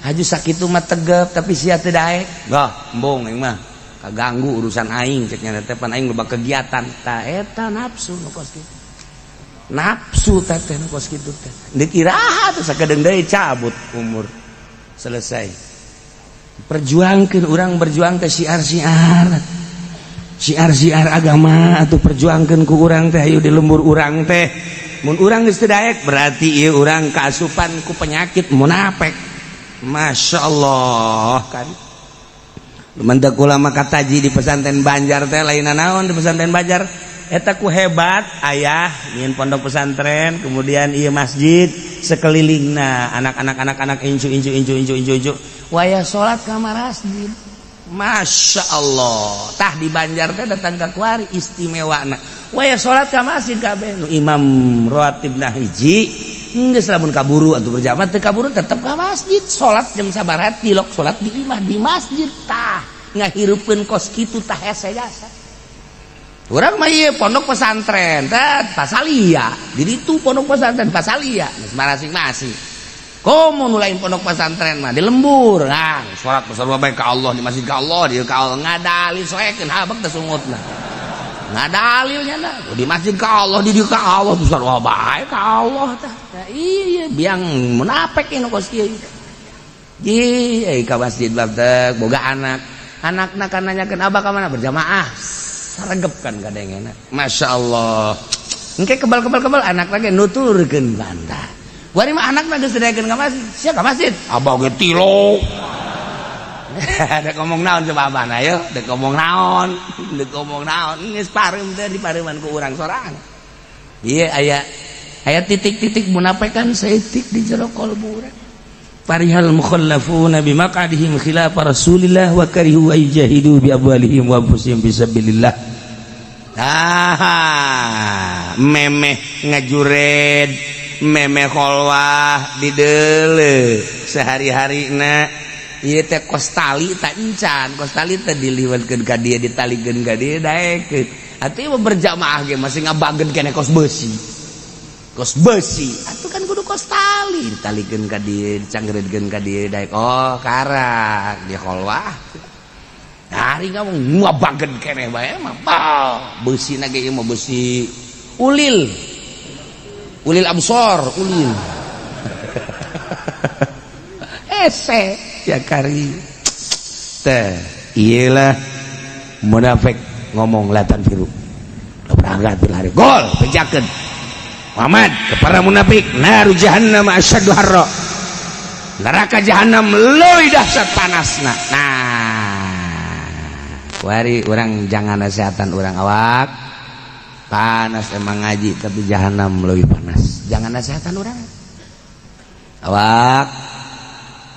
Speaker 3: Haju sakitu mah tegep, tapi sia teu daek. Gah, embung aing mah. Kaganggu urusan aing cek nya teh, pan aing loba kegiatan. Tah, eta nafsu nu kos kitu. Nafsu teh teh nu kos kitu teh. Deuk iraha tuh? Sakedeung deui cabut umur. Selesai. Perjuangkeun, urang berjuang teh syiar-syiar. Syiar-syiar agama atau perjuangkeun ku urang teh, ayo di lembur urang teh. Mun urang geus teu daek, berarti ieu urang kaasupan ku penyakit munafik. Masya Allah kan. Mendak ulama kataji di pesantren Banjar teh lain naon, di pesantren Banjar eta ku hebat ayah ingin pondok pesantren, kemudian iya masjid sekelilingna anak-anak, anak-anak, incu incu incu incu incu incu, wayah salat ka masjid. Masya Allah, tah di Banjar teh datang ke kuari istimewa na wayah salat ka masjid kabeh. Nu imam rawatibna hiji geus, lamun kaburu atau berjamaah, teu kaburu tetep ka masjid. Salat jam sabaraha tilok salat di imah, di masjid. Tah, ngahirupkeun kos kitu tah hese jasa. Urang mah ieu pondok pesantren teh pasalia di ditu, pondok pesantren pasalia masing-masing. Komo nu lain pondok pesantren mah di lembur. Nah, salat sarua bae ka Allah di masjid, ka Allah di ka Allah, ngadalil soekeun habek teh sungutna. Ngadalilnya nah di masjid ka Allah, di dieu ka Allah, sarua bae ka Allah tah. Nah, iya biang munafik nu kos kieu. Ji, eh ka masjid bab boga anak. Anakna kan nanyakeun, "Abah ka mana?" "Berjamaah." Saregep kan kadengena. Masya Allah. Engke kebal-kebal kebal anak lagi nuturkeun bantah. Wari mah anakna geus didaekeun ka masjid. Sia ka masjid. Abah ge tilok. Dek ngomong naon coba abah na ayo, dek ngomong naon, dek ngomong naon, geus pareum teh dipareuman ku urang sorangan. Iya, aya aya titik-titik munafikan saeutik di jero kolbu urang. Farihal mukhallafuna bimaq'adihim khilaf Rasulillah wa karihu ay jahidu bi amwalihim wa anfusihim fisabilillah. Ah, memeh ngajured, memeh kholwah di deule sehari-harina ieu teh kos tali tak encan, kos tali teh diliwatkeun ka dieu, ditalikeun ka dieu, daekeun. Atuh ieu berjamaah ge masih ngabageun keneh kos besi. Kos besi atuh kan kudu kos tali, ditalikeun ka dieu, dicanggereudkeun ka dieu, daek. Oh, karak di kholwah. Hari ngomong ngabageun keneh bae mah besi na ge ieu mah besi ulil. Ulil absor, ulil. Ese ya kari teh iyalah munafik ngomong la tanfiru, berangkat berlari gol bejakeun Muhammad ke para munafik, naru jahannam asyaddu harra, neraka jahanam leuwih dahsyat panasna. Nah, wari orang jangan nasihatan orang, awak panas emang ngaji, tapi jahanam lebih panas. Jangan nasihatan orang, awak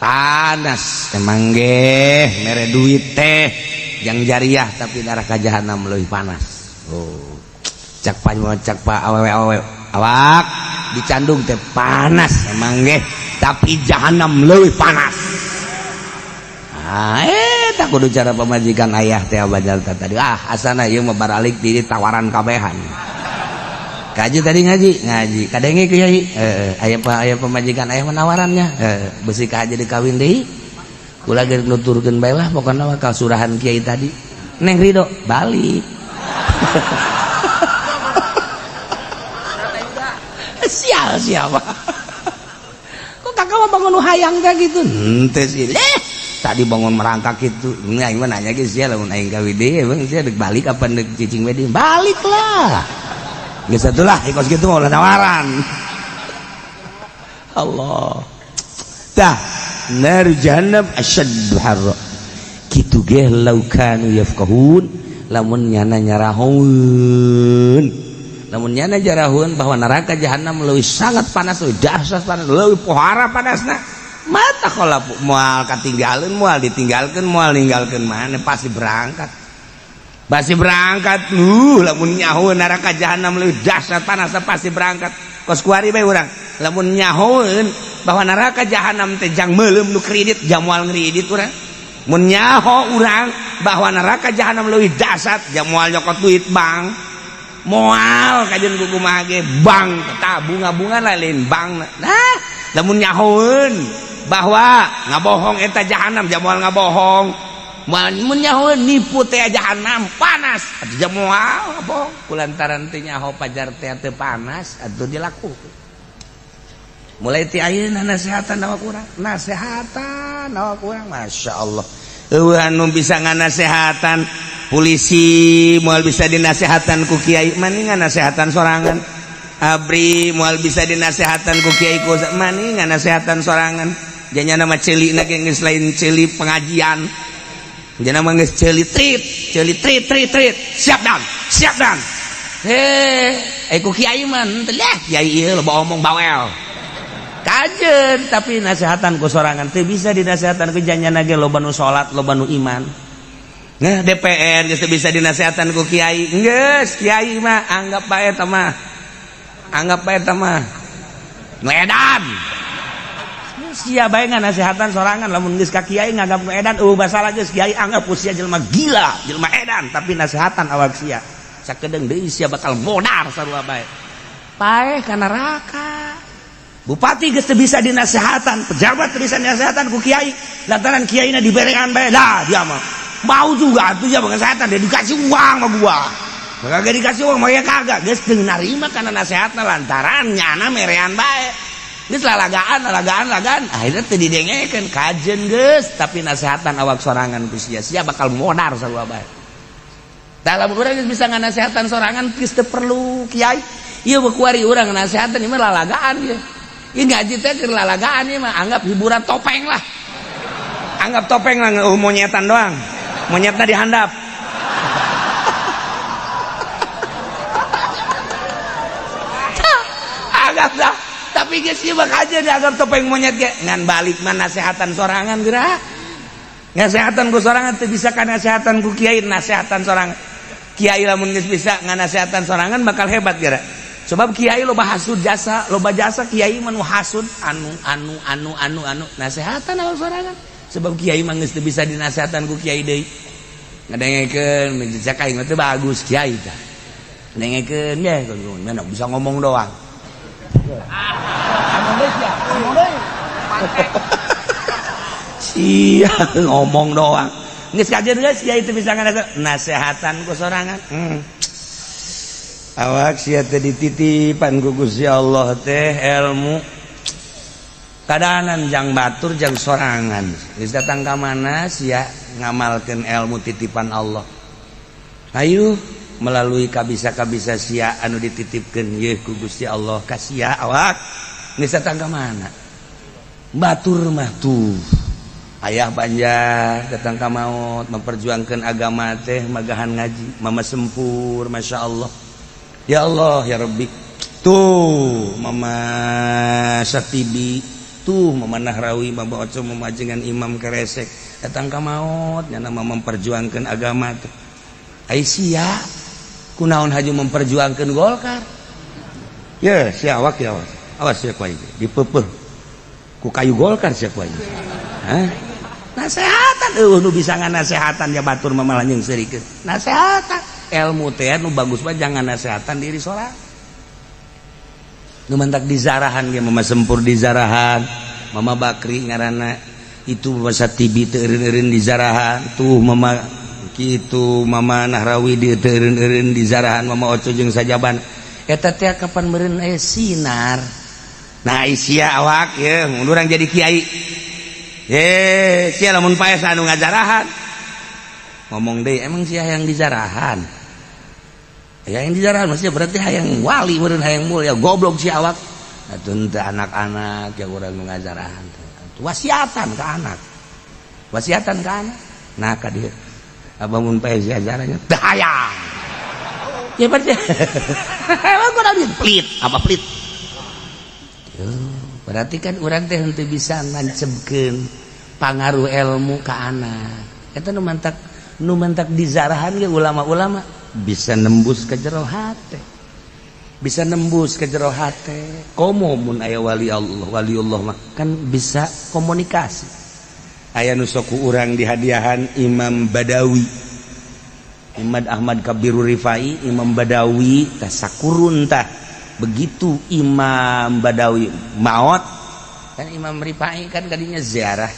Speaker 3: panas emang ge mere duit teh yang jariah, tapi neraka jahanam lebih panas. Oh, cak pak, cak pak, awewe awewe, awak dicandung teh panas emang ge, tapi jahanam lebih panas. Ah, eh tak kudu cara pemajikan ayah teh banyak tadi. Ah, asana ieu mah baralik di tawaran kabehan. Kaji tadi ngaji ngaji kadenge kiai, eh aya pa, aya pemajikan ayah menawarannya, eh besi ka aja dikawin deui. Kula ge nuturkeun bae lah, pokona mah surahan kiai tadi. Neng Ridho balik. Sial siapa kok kakak mah bangun hayang kayak gitu henteu sih. Eh, tadi bangun merangkak gitu. Ini aing mah nanya ge sia, lamun aing kawin deui emang sia dek balik apa dek cicing we deui? Balik lah. Geus atulah kos kitu mah ulah tawaran. Allah tah, nar jahannam asyaddu harra kitu ge law kanu yafqahun, lamun nyana nyarahoeun, lamun nyana jarahun bahwa neraka jahanam leuwih sangat panas, leuwih dahsyat panas, leuwih pohara panasna, mata kalau moal katinggalin, moal ditinggalkan, moal ninggalkeun mana, pasti berangkat, pasti berangkat. Lamun nyaho neraka jahanam leuwih dahsyat panasna, pasti berangkat. Kos kuari bae urang, lamun nyahoeun bahwa neraka jahanam teh jang meuleum nu kredit, jang moal ngredit urang. Mun nyaho urang bahwa neraka jahanam leuwih dahsyat, jang moal nyokot duit bank, moal kajian kumaha ge bank tah bunga-bunga lain bank. Nah, lamun nyahoeun
Speaker 1: Bahwa ngabohong eta jahanam, jamoal ngabohong. Mun nyaho nipu teh jahanam panas, atuh jamoal ngabohong. Kulantaran teu nyaho pajar teh teu panas, atuh dilakukeun. Mulai ti ayeuna nasehatan awak urang, nasehatan awak urang, Masya Allah. Eueuh anu bisa nganasehatan, polisi moal bisa dinasehatan ku kiai, mani nganasehatan sorangan. Abri moal bisa dinasehatan ku kiai ku mani nganasehatan sorangan. Janya nama ceuli na ge geus lain ceuli pengajian. Janya mah geus ceuli trit, ceuli trit trit trit. Siap dan, siap dan. Heh, ku kiai mah henteu lah, kiai ieu loba omong bawel. Kajen tapi nasehatan ku sorangan teu bisa dinasehatan ku janyana ge loba nu salat, loba nu iman. Nah, DPR geus teu bisa dinasehatan ku kiai. Geus, kiai mah anggap bae eta mah. Anggap bae eta mah nu edan. Sia bae nganasehatan sorangan lamun geus ka kiai nganggap nu edan eueuh masalah geus kiai anggap ku sia jelema gila, jelema edan, tapi nasehatan awak sia. Sakedeung deui sia bakal modar sarua bae. Paeh ka neraka. Bupati geus teu bisa dinasehatan, pejabat teu bisa dinasehatan ku kiai. Lantaran kiaina diberean bae, lah dia mah. Mau juga atuh dia kesehatan, dia dikasih uang sama gua. Kagak dikasih uang mah ya kagak, geus teu narima kana nasehatna lantaran nyana merean bae. Geus lalagaan, lalagaan, lalagaan, akhirnya teu didengekeun, kajen geus, tapi nasehatan awak sorangan ku sia, sia bakal modar sarua bae. Dalam urang geus bisa nganasehatan sorangan geus teu perlu kiai. Ieu mah kuari urang nasehatan ieu mah lalagaan ieu. Ieu ngaji teh keur lalagaan ieu mah anggap hiburan topeng lah. Anggap topeng lah monyetan doang. Monyetna dihandap. Anggap dah. Tapi geus ieu mah kajeun dianggap topeng monyet ge. Ngan balik mah nasehatan sorangan geura. Nasehatan ku sorangan teu bisa ka nasehatan ku kiai, nasehatan sorangan. Kiai lamun geus bisa nganasehatan sorangan bakal hebat geura. Sebab kiai loba hasud jasa, loba jasa kiai mah nu hasud anu anu anu anu anu nasehatan awak sorangan. Sebab kiai mah geus teu bisa dinasehatan ku kiai deui. Ngadengekeun cek aing mah teu bagus kiai tah. Ngadengekeun ye mana bisa ngomong doang. Ngomong deui sia, ngomong deui. Sia ngomong doang. Geus kajeun geus kiai teu bisa nganasehatan ku sorangan. Awak sia teh dititipan ku Gusti Allah teh ilmu. Kadanan jang batur jang sorangan. Geus datang ka mana sia ngamalkeun ilmu titipan Allah. Ayo melalui kabisa-kabisa sia anu dititipkeun yeuh ku Gusti Allah ka sia awak. Geus datang ka mana? Batur mah tuh. Ayah Banjar datang ka maut memperjuangkan agama teh magahan ngaji, mama sempur Masya Allah. Ya Allah ya Rabbi. Tuh Mama Satibi, tuh Mama Nahrawi, Mama Oco, Mama Ajengan Imam Keresek datang ka maut nyana memperjuangkan agama teh. Ai sia kunaon haju memperjuangkan Golkar? Ya sia awak ya awas. Awas sia ku aing dipeupeut ku kayu Golkar sia ku aing. Hah? Nasehatan eueuh nu bisa nganasehatan ya batur mah malah nyeungseurikeun. Nasehatan ilmu teh nu bagus mah jangan nasehatan diri sorang. Nu mantak dizarahan ge mama sempur dizarahan, Mama Bakri ngaranna itu Mama Satibi teu eureun-eureun dizarahan, tuh Mama kitu Mama Nahrawi di teu eureun-eureun dizarahan, Mama Oco jeung sajaban. Eta teh kapan meureun aya sinar. Nah sia awak ye mun urang jadi kiai. Ye sia lamun paes anu ngajarahan. Ngomong deui emang sia hayang dizarahan. Hayang dizarahan maksudnya berarti hayang wali meureun hayang mulia goblok si awak. Atuh teu anak-anak ya urang nu ngajarahan teh. Wasiatan ka anak. Wasiatan ka anak. Nah ka dieu. Abah mun paes ajarannya teu hayang. Ya berarti emang kurang pelit, apa pelit? Berarti kan urang teh henteu bisa ngancebkeun pangaruh ilmu ka anak. Eta nu mantak dizarahan ge ulama-ulama bisa nembus ke jero hate. Bisa nembus ke jero hate. Komo mun aya wali Allah, waliullah mah kan bisa komunikasi. Aya nu sok ku urang dihadiahan Imam Badawi. Imam Ahmad Kabiru Rifai, Imam Badawi tah sakurun tah. Begitu Imam Badawi maot
Speaker 3: Kan Imam Rifai kan kadinya ziarah.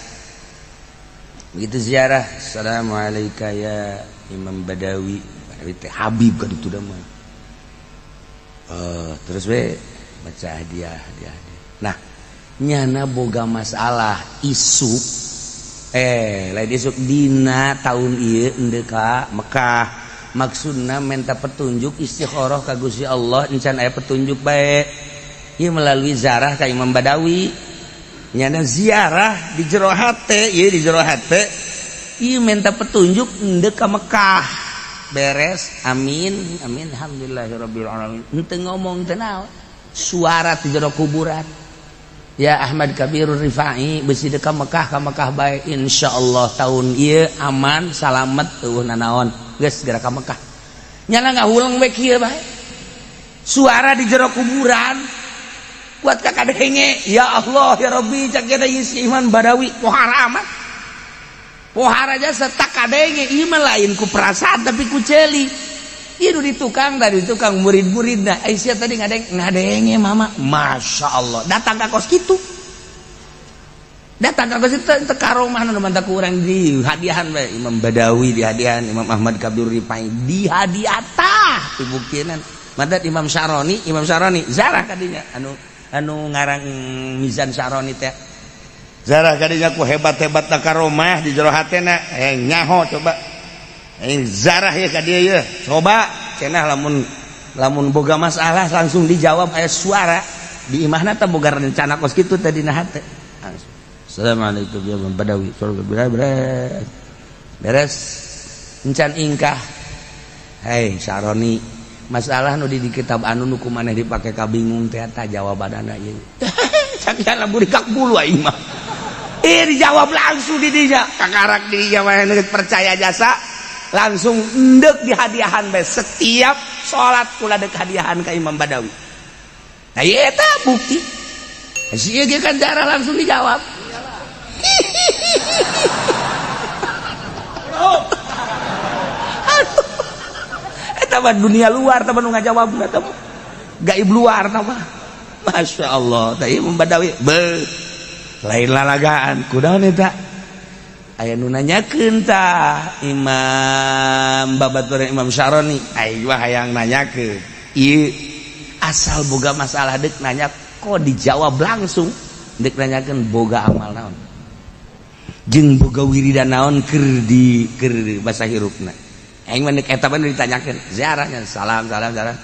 Speaker 3: Begitu ziarah, assalamualaikum ya Imam Badawi. Badawi teh Habib kan itu dah mah. Terus we baca hadiah, hadiah, hadiah. Nah, nyana boga masalah isuk, lain isuk, dina tahun ieu endek ka Mekah. Maksudna minta petunjuk, istikharah ka Gusti Allah, encan aya petunjuk bae. Ieu melalui ziarah ka Imam Badawi. Nyana ziarah di jero hate, ieu di jero hate. Ieu minta petunjuk endek ka Mekah. Beres, amin, amin, alhamdulillahirabbil alamin. Henteu ngomong teu naon. Suara di jero kuburan. Ya Ahmad Kabirur Rifai, bisi dek ka Mekah, ka Mekah bae, insyaallah tahun ieu aman salamet, euweuh nanaon, geus segera ka Mekah. Nyana ngahuleng we kieu bae. Suara di jero kuburan kuat ka kadenge, ya Allah ya Rabbi, cak kita si Imam Badawi pohara amat, pohara jasa tak kadenge. Ieu mah lain ku perasaan tapi ku ceuli. Ieu di tukang tadi, tukang murid-muridna. Aisyah tadi ngadeng ngadenge mama, masya Allah, datang ka kos kitu, datang ka kos itu teu karomah nu mantak ku urang di hadiahan bae. Imam Badawi di hadiahan, Imam Ahmad Kabir Rifai di hadiah, tah dibuktinan. Madat Imam Syaroni, Imam Syaroni zarah kadinya, anu anu ngarang Mizan Syaroni teh zarah kadinya ku hebat-hebat karomah di jero hatena, nyaho coba, zarah ya ka dieu ya, coba cenah lamun lamun boga masalah langsung dijawab. Aya suara di imahna teh, boga rencana kos kitu teh dina hate. Langsung, assalamualaikum ya Imam Badawi, beres beres encan ingkah. Hei Syaroni, masalah nu di kitab anu nu ku maneh dipake kabingung teh, eta jawabanana ieu. Sakian burik bulu aing mah. Dijawab langsung di dinya, kakarak di dinya mah percaya jasa, langsung endek di hadiahan bae. Setiap salat kula dek hadiahan ka Imam Badawi. Nah, ieu eta bukti si ieu kan darah langsung dijawab. Aduh, eta mah dunia luar, eta mah nu ngajawab eta mah gaib luar eta mah. Masya Allah, tah Imam Badawi be lain lalagaan. Kunaon eta aya nu nanyakeun tah Imam babaturan Imam Syaroni, aing mah hayang nanyakeun ieu, asal boga masalah dek nanya kok dijawab langsung. Dek nanyakeun boga amal naon jeung boga wiridan naon keur di keur basa hirupna. Aing mah dek eta mah ditanyakeun ziarahnya, salam salam salam,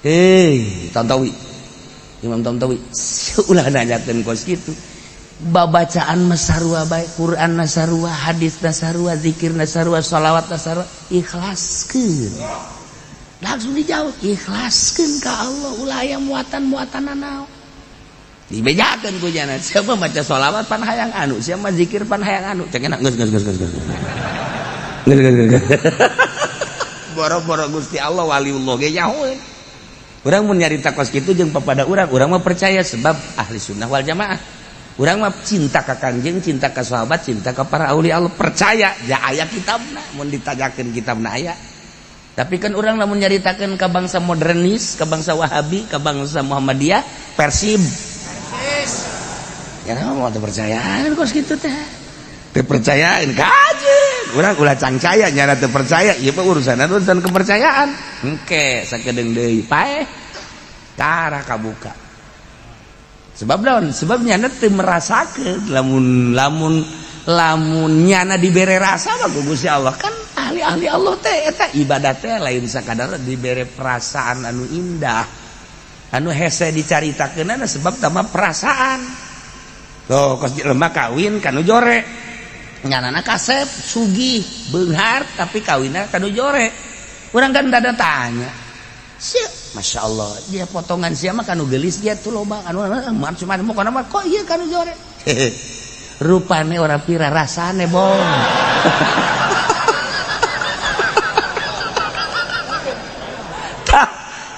Speaker 3: hei Tontowi, Imam Tontowi, ulah nanyakeun kos kitu. Babacaan mah sarua bae, Quran na sarua, hadis na sarua, zikir na sarua, sholawat na sarua, ikhlaskeun. Langsung dijawab, ikhlaskeun ka Allah, ulah aya muatan-muatan naon. Dibejakeun ku jana, siapa maca sholawat pan hayang anu, siapa zikir pan hayang anu, cek enak geus geus geus geus geus. Geus geus geus. Boro-boro Gusti Allah, waliullah ge nyahoeun. Urang mun nyarita kos kitu jeung papada urang, urang mah percaya sebab ahli sunnah wal jamaah. Urang mah cinta ka Kanjeng, cinta ka sahabat, cinta ka para aulia Allah, percaya ja aya kitabna, mun ditanyakeun kitabna aya. Tapi kan urang lamun nyaritakeun ka bangsa modernis, ka bangsa Wahabi, ka bangsa Muhammadiyah, Persib. Ya mau teu percayaan kos kitu teh. Teu percayaan kajeun. Urang ulah cangcaya nyana teu percaya, ieu mah urusan urusan kepercayaan. Engke sakedeung deui paeh tara kabuka. Sebab naon? Sebab nyana teu merasakeun. Lamun lamun lamun nyana dibere rasa mah ku Gusti Allah, kan ahli-ahli Allah teh eta ibadah teh lain sakadar dibere perasaan anu indah anu hese dicaritakeunana, sebab tama perasaan. Tuh kos jelema kawin kanu jore, nyanana kasep sugih beunghar tapi kawinna kanu jore. Urang kan dada tanya. Sia, Masya Allah, dia potongan sia mah kanu gelis dia tuh loba anu macam-macam, pokona mah kok ieu kanu jore. Rupane ora pira, rasane bong. Tah,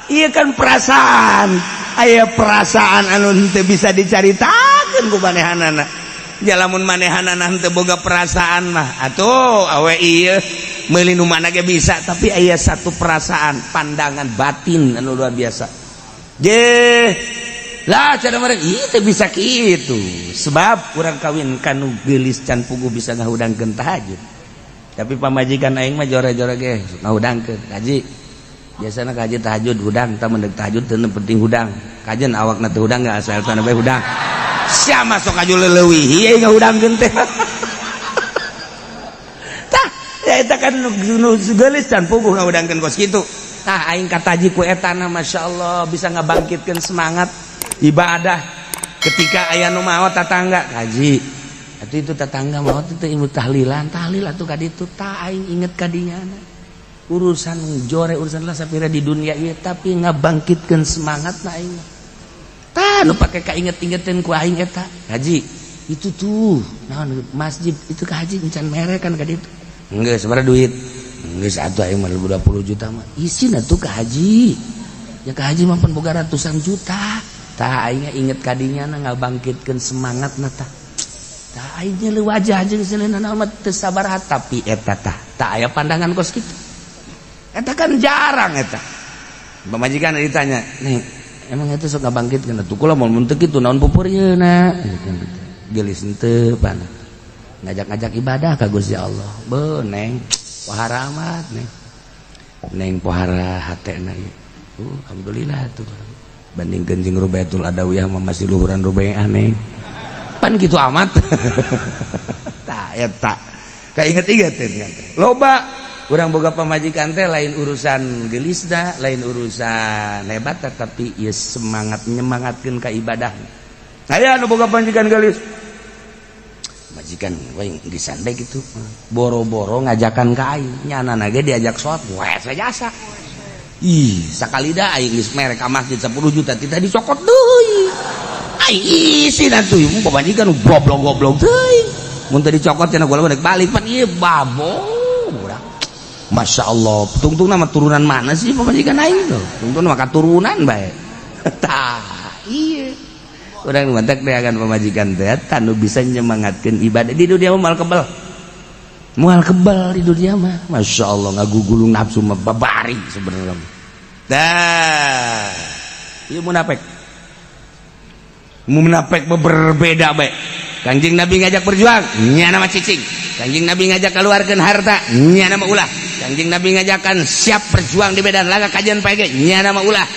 Speaker 3: iya kan perasaan. Aya perasaan anu henteu bisa dicaritakeun ku manehanana. Ja lamun manehanana henteu boga perasaan mah atuh awe ieu meuli nu mana ge bisa, tapi aya satu perasaan pandangan batin anu luar biasa. Je Lah cara mereka itu bisa gitu. Sebab kurang kawin kanu geulis can puguh bisa ngahudangkeun tahajud. Tapi pamajikan aing mah jore-jore ge ngahudangkeun. Kaji biasana kaji tahajud hudang, tah mendek tahajud teu penting hudang. Kajen awakna teu hudang enggak asal tanah bae hudang. Sia masuk aju leuwih ieu ngahudangkeun teh. Tah, ya eta kan nu geulis can puguh ngahudangkeun kos kitu. Tah aing kataji ku eta na masyaallah bisa ngabangkitkeun semangat ibadah ketika aya nu maot tetangga kaji atuh itu tetangga maot itu ilmu tahlilan tahlil atuh ka ditu tah aing inget ka dinya urusan jore urusan lah sapira di dunia ieu tapi ngabangkitkeun semangat na aing tah nu pake kainget-ingetin ku aing eta haji itu tuh naon masjid itu ka haji encan mere kan ka ditu geus sabaraha duit geus atuh aing mah 20 juta mah isin atuh ka haji ya ka haji mah pan boga ratusan juta tah aing inget kadinya na ngabangkitkeun semangat na tah tah aing nyeri wajah jeung seleuna mah teu sabaraha tapi eta tah tah aya pandangan kos kitu eta kan jarang eta pamajikan ditanya nih emang itu sok ngabangkitkeun atuh kula mun teu kitu naon pupurieuna geulis henteu pan ngajak-ngajak ibadah ka Gusti Allah beuh neng pohara amat neng neng pohara hatena ieu alhamdulillah tuh bandingkeun jeung Rubaitul Adawiyah mah masih luhuran Rubaiah neng pan gitu amat tah eta kainget-inget loba urang boga pamajikan teh lain urusan gelisna lain urusan hebat tapi ieu semangat nyemangatkeun ka ibadah aya nu boga pamajikan gelis majikan we geulisan bae kitu boro-boro ngajakan ka aing nyana ge diajak salat we jasa. Ih, sakali dah aing geus mere ka masjid 10 juta tidak dicokot deui. Aing isin atuh pamajikan goblok-goblok teuing. Mun teu dicokot cenah gua balik balik pan ieu babo urang. Masya Allah, tungtung nama turunan mana sih pamajikan aing tuh? Tungtung nama katurunan bae. Tah, iya. Urang mantak akan pamajikan teh nu bisa nyemangatkeun ibadah di dunia mah moal kebel. Moal kebal di dunia mah Masya Allah ngagugulung nafsu mah babari sebenarnya. Dah, ieu munafik. Munafik berbeda bae. Kanjeng Nabi ngajak berjuang, nyana mah cicing. Kanjeng Nabi ngajak keluarkan harta, nyana mah ulah. Kanjeng Nabi ngajakan siap berjuang di medan laga kajian pege, nyana mah ulah.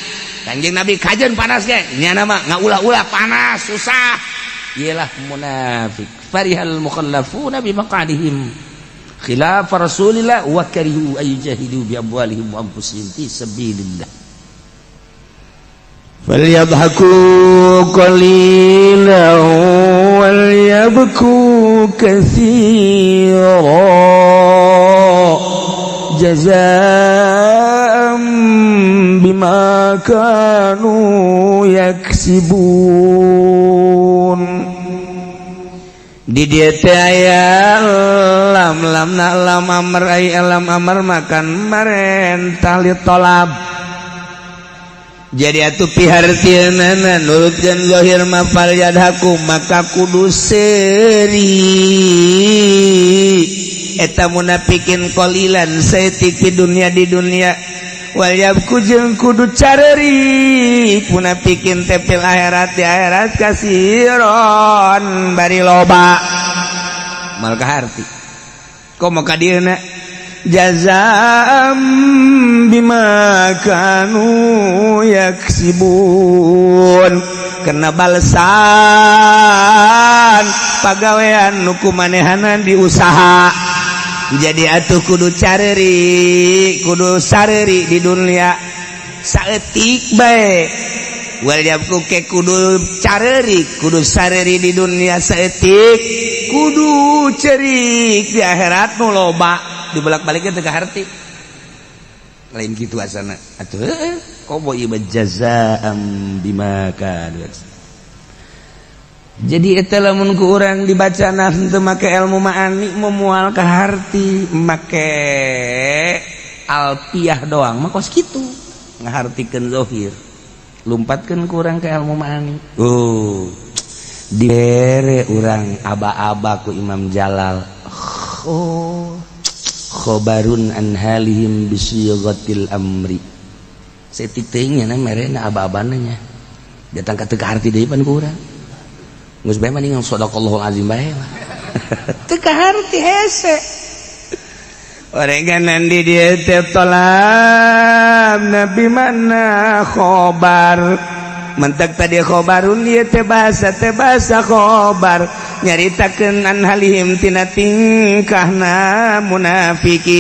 Speaker 3: Kanjeng Nabi kajian panas ge, nyana mah ngaulah-ulah panas susah. Iyalah munafik. Farihal mukhallafuna bi maqadihim khilaf Rasulillah wa karihu ay yujahidu bi amwalihim wa anfusihim fi sabilillah.
Speaker 1: Falyadhaku qalilan walyabku katsira jazaa'an bima kanu yaksibun. Di dieu teh aya lam lam na lam amr ai lam amr makan marentah li tolab. Jadi atuh pihartieunana nurutkeun zahir ma fal yadhaku maka kudu seuri eta munafikin qalilan saeutik di dunia di dunia wal yabku jeung kudu careuri munafikin teh fil akhirat di akhirat kasiron bari loba mal kaharti komo ka dieuna jazaam bima kanu yaksibun kena balesan pagawean nu kumanehanan diusaha. Jadi atuh kudu careri kudu sareri di dunia saeutik bae wal yabku ke kudu careri kudu sareri di dunia saeutik kudu cerik di akhirat nu loba dibolak-baliknya teu kaharti lain kitu asana atuh komo ieu jazaam bima kanu. Jadi eta lamun ku urang dibaca nah teu make ilmu ma'ani memual kaharti make alfiah doang mah kos kitu ngahartikeun zahir lumpatkeun ku urang ke ilmu ma'ani. Oh dibere urang aba-aba ku Imam Jalal oh khobarun an halihim bisighatil amri saeutik teuing nya merena aba-abana nya.
Speaker 3: Datang ka teu kaharti deui pan ku urang. Geus bae mah ningal sadaqallahul azim bae lah.
Speaker 1: Teu kaharti hese. Orenganan di dieu teh tolab nabi mana khobar. Mentek tadi khobarun ieu teh bahasa khobar nyaritakeun an halihim tina tingkahna munafikin,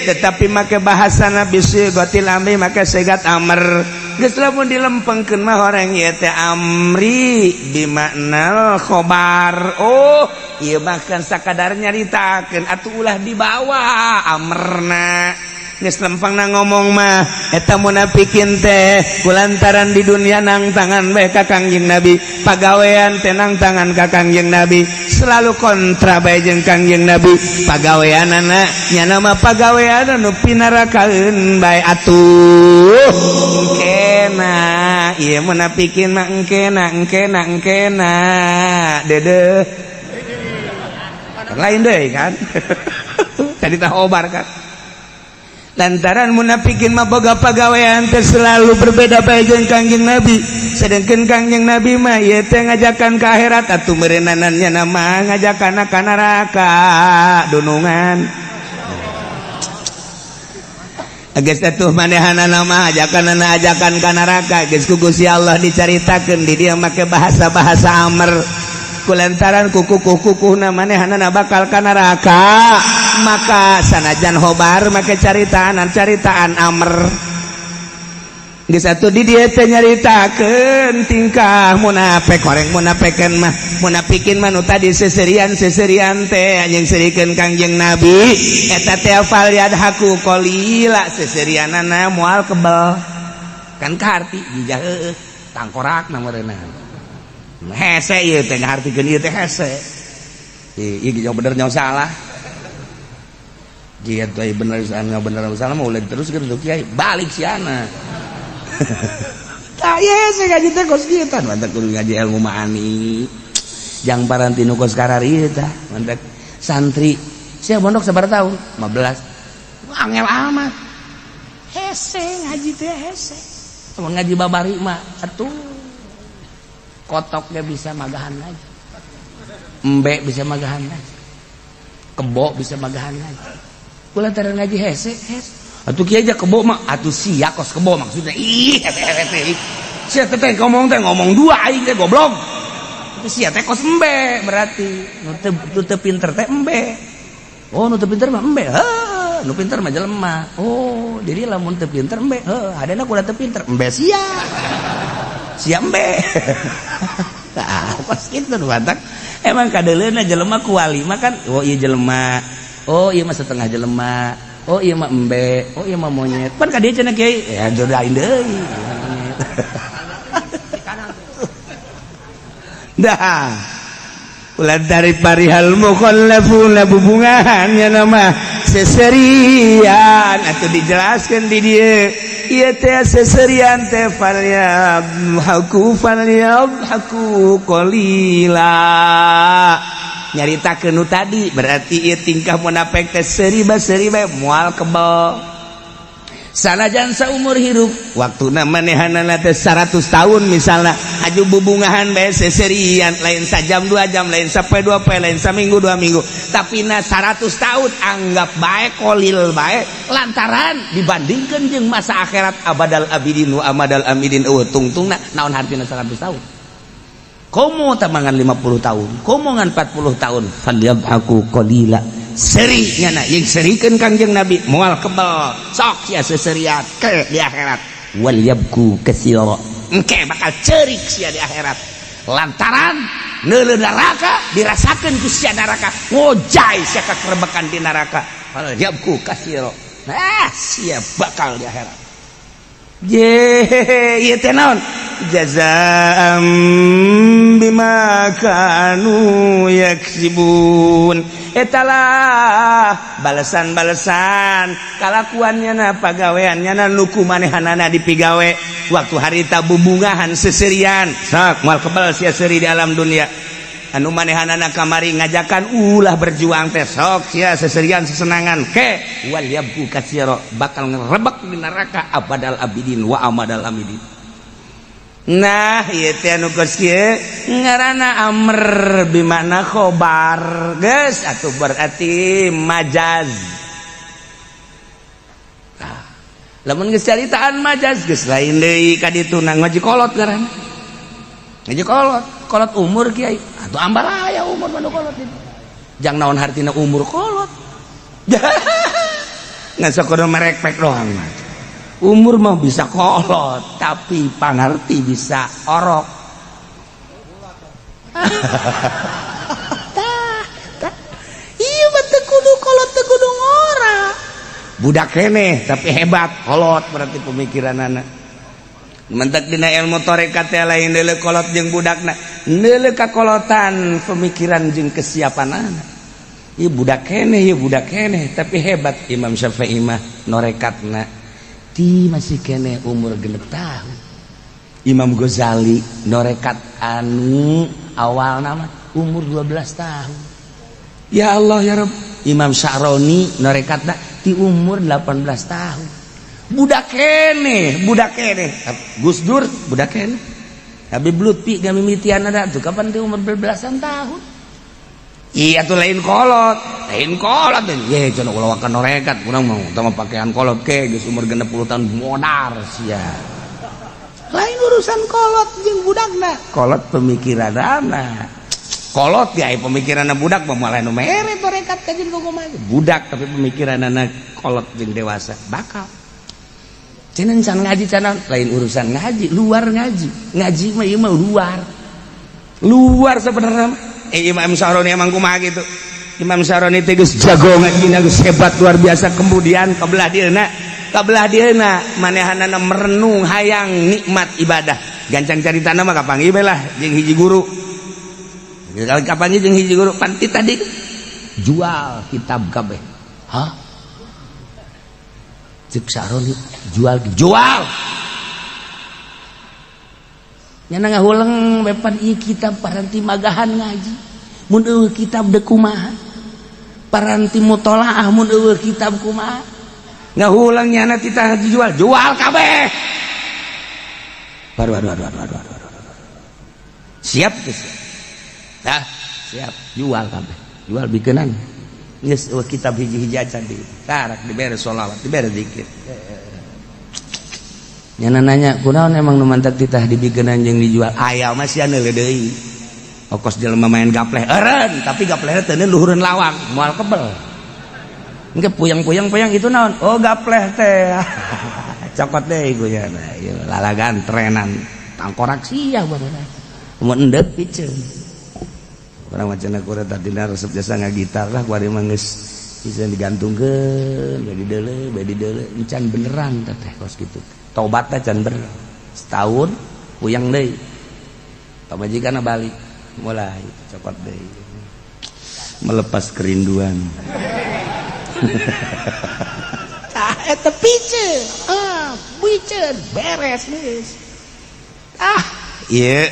Speaker 1: tetapi make bahasa nabi sigatil amri, make sigat amr. Geus lamun dilempengkeun mah orang ieu teh amri bimaknal khobar. Oh, ieu mah kan sakadar nyaritakeun atuh ulah dibawa amrna. Geus lempangna ngomong mah eta munafikin teh kulantaran di dunia nang tangan bae ka Kangjeng Nabi, pagawean teh nang tangan ka Kangjeng Nabi, selalu kontra bae jeung Kangjeng Nabi pagaweanana, nyana mah pagawean nu pinarakaeun bae atuh. Engkena ieu munafikin mah, engkena engkena engkena dedeh lain deui kan. Tadi tah obar kan lantaran munafikin mah boga pagawean teh selalu berbeda bae jeung Kangjeng Nabi, sedangkan Kangjeng Nabi mah ieu teh ngajakan ka akhirat, atuh meureunanna mah ngajakan ka neraka dunungan. Geus atuh manehanana mah ajakanana ajakan ka neraka, geus ku Gusti Allah dicaritakeun di dieu make bahasa-bahasa amr kulantaran kukukuh-kukuhna manehanana bakal ka neraka, maka sanajan khobar make caritaan caritaan amr. Geus atuh di dieu teh nyaritakeun tingkah munafik, horeng munafikan mah munafikin mah nu tadi seserian-seserian teh anjing serikeun Kangjeng Nabi eta teh fal yadhaku qalila, seserianana moal kebel kan kaharti jijah heueuh tangkorak na meureunna hese ieu teh ngahartikeun ieu teh hese ieu nyaho bener nyaho salah. Kiai teh bener nyaho bener salah mah ulah diteruskeun tuh kiai balik siana. Tah ye saya ngaji teh kos kieu tah mantap kudu ngaji ilmu ma'ani. Jang paranti nu kos karari tah mantap santri sia mondok sabaraha tahun 15 angel amat hese ngaji teh hese. Mun ngaji babari mah atuh kotoknya bisa magahan aja, embe bisa magahan aja, kebo bisa magahan aja. Kulantaran ngaji hese hese. Atuh kiai aja kebo mah atuh sia kos kebo maksudnya. Ih hese hese. Sia teh ngomong teh ngomong dua aing teh goblok. Itu sia teh kos embe berarti. Nu teu pinter teh embe. Oh, nu teu pinter mah embe. Heuh, nu pinter mah jelema. Oh, jadi lamun teu pinter embe. Heuh, hadana kuda teu pinter embe sia. Sia embe. Tah, kos kitu nu batak. Emang kadeuleuna jelema kuali mah kan, oh ieu jelema. Oh ieu mah setengah jelema. Oh iya mah embe, oh iya mah monyet. Pan ka dieu cenah kiai, ya jodohin deui. Monyet. Dah. Ulah dari parihal mukhallafuna bubungahan nya nama seserian atuh dijelaskeun di dieu. Ieu teh seserian teh falyabhaku falyabhaku qalila. Nyaritakeun nu tadi berarti ieu tingkah munafik teh seuri bae seuri bae moal kebel. Sanajan saumur hirup waktuna manehanana teh 100 tahun misalna aju bubungahan bae seserian lain sajam 2 jam lain sapoe 2 poe lain saminggu 2 minggu tapi na 100 tahun anggap bae kolil bae lantaran dibandingkeun jeung masa akhirat abadal abidin wa amadal amidin eueuh tungtungna naon hartina 100 tahun. Komo tamangan 50 tahun, komo ngan 40 tahun, falyabhaku qalila. Seri nyana yang serikeun Kangjeng Nabi moal kebel, sok sia seserian ke di akhirat. Wal yabku katsira. Engke bakal cerik sia di akhirat. Lantaran neuleuh neraka dirasakeun ku sia neraka, ngojay sia kakerebekan di neraka. Fal yabku katsira. Ah, sia bakal di akhirat. Ye, ieu teh naon? Jazaa'an bima kanu yaksibun. Etalah balesan-balesan kalakuannya na pagaweannya na nu ku manehanana dipigawe waktu harita bubungahan seserian sok moal kebal sia seuri di alam dunia. Anu manehanana kamari ngajakan ulah berjuang teh sok sia seserian sesenangan ke wal yabku katsira bakal ngerebek di neraka abadal abidin wa amadal amidin. Nah, ieu teh anu kos kieu ngaranna amr bimakna khobar. Geus atuh berarti majaz. Nah, lamun geus caritaan majaz geus lain deui ka ditu nang ngaji kolot ngaranna. Ngaji kolot, kolot umur kiai. Atuh ambalaya umur mah nu kolot itu. Jang naon hartina umur kolot. Ngan sakudu merekpek doang mah. Umur mah bisa kolot, tapi pangarti bisa orok. Tah, tah. Iya mah teu kudu kolot, teu kudu ngora. Budak keneh tapi hebat, kolot berarti pemikiranana. Mentak dina ilmu tarekat teh lain deuleu kolot jeung budakna, deuleu kakolotan pemikiran jeung kesiapanana. Ieu budak keneh, ieu budak keneh tapi hebat. Imam Syafi'i mah norekatna ti masih keneh umur 6 tahun. Imam Ghazali norekat anu awal nama umur 12 tahun. Ya Allah ya Rabb. Imam Sya'roni norekatna ti umur 18 tahun. Budak keneh, budak keneh. Gus Dur budak keneh. Habib Lutfi gamimitian ada tuh kapan di umur belasan tahun. Iya tuh lain kolot, lain kolot. Ye cenah ulah wakan norekat, kurang mau utama pakaian kolot ke geus umur 60 tahun modar sia. Lain urusan kolot jeung budakna, kolot pemikiranana. Kolot ya pemikiranna budak mah moal nu mere torekat ka jeung kumaha. Budak tapi pemikiranana kolot jeung dewasa bakal. Cenah can ngaji cenah lain urusan ngaji, luar ngaji. Ngaji mah ieu mah luar. Luar sebenarnya. Imam Sya'roni emang kumaha gitu. Imam Sya'roni teh geus jago ngajina, geus hebat luar biasa. Kemudian kabelah dieuna manehanana merenung hayang nikmat ibadah. Gancang caritana mah kapanggih bae lah jeung hiji guru. Kapanggih jeung hiji guru panti tadi jual kitab kabeh. Hah? Cek Sya'roni jual jual. Nyana ngahuleng bepan ieu kitab paranti magahan ngaji. Mun eueuh kitab deuk kumaha? Paranti mutolaah mun eueuh kitab kumaha? Ngahuleng nyana titah dijual, jual kabeh. Aduh aduh aduh aduh aduh aduh. Siap geus. Dah, siap, jual kabeh. Jual bikeunan. Geus eueuh kitab hiji-hiji acan di. Karak dibere sholawat, dibere zikir. Nyana nanya, kunaon emang nu mantak titah dibikeunan jeung dijual? Aya mah sia neuleuh deui. Okos jelema main gapleh eureun, tapi gaplehna teu luhureun lawang, moal kebel. Engke puyang-puyang-puyang itu naon? Oh gapleh teh. Cokot deui ku nya. Ieu lalagan trenan tangkorak sia barudak. Mun endeup piceun. Urang mah cenah kuring tadina resep jasa ngagitar lah kuari mah geus bisa digantungkeun, bade deuleu, bade deuleu, encan beneran teh kos kitu. Tobatna can bener. Setahun puyang deui. Pamajikanna balik, mulai cokot deui. Melepas kerinduan. Tah eta piceun. Ah, piceun beres geus. Ah, ieu.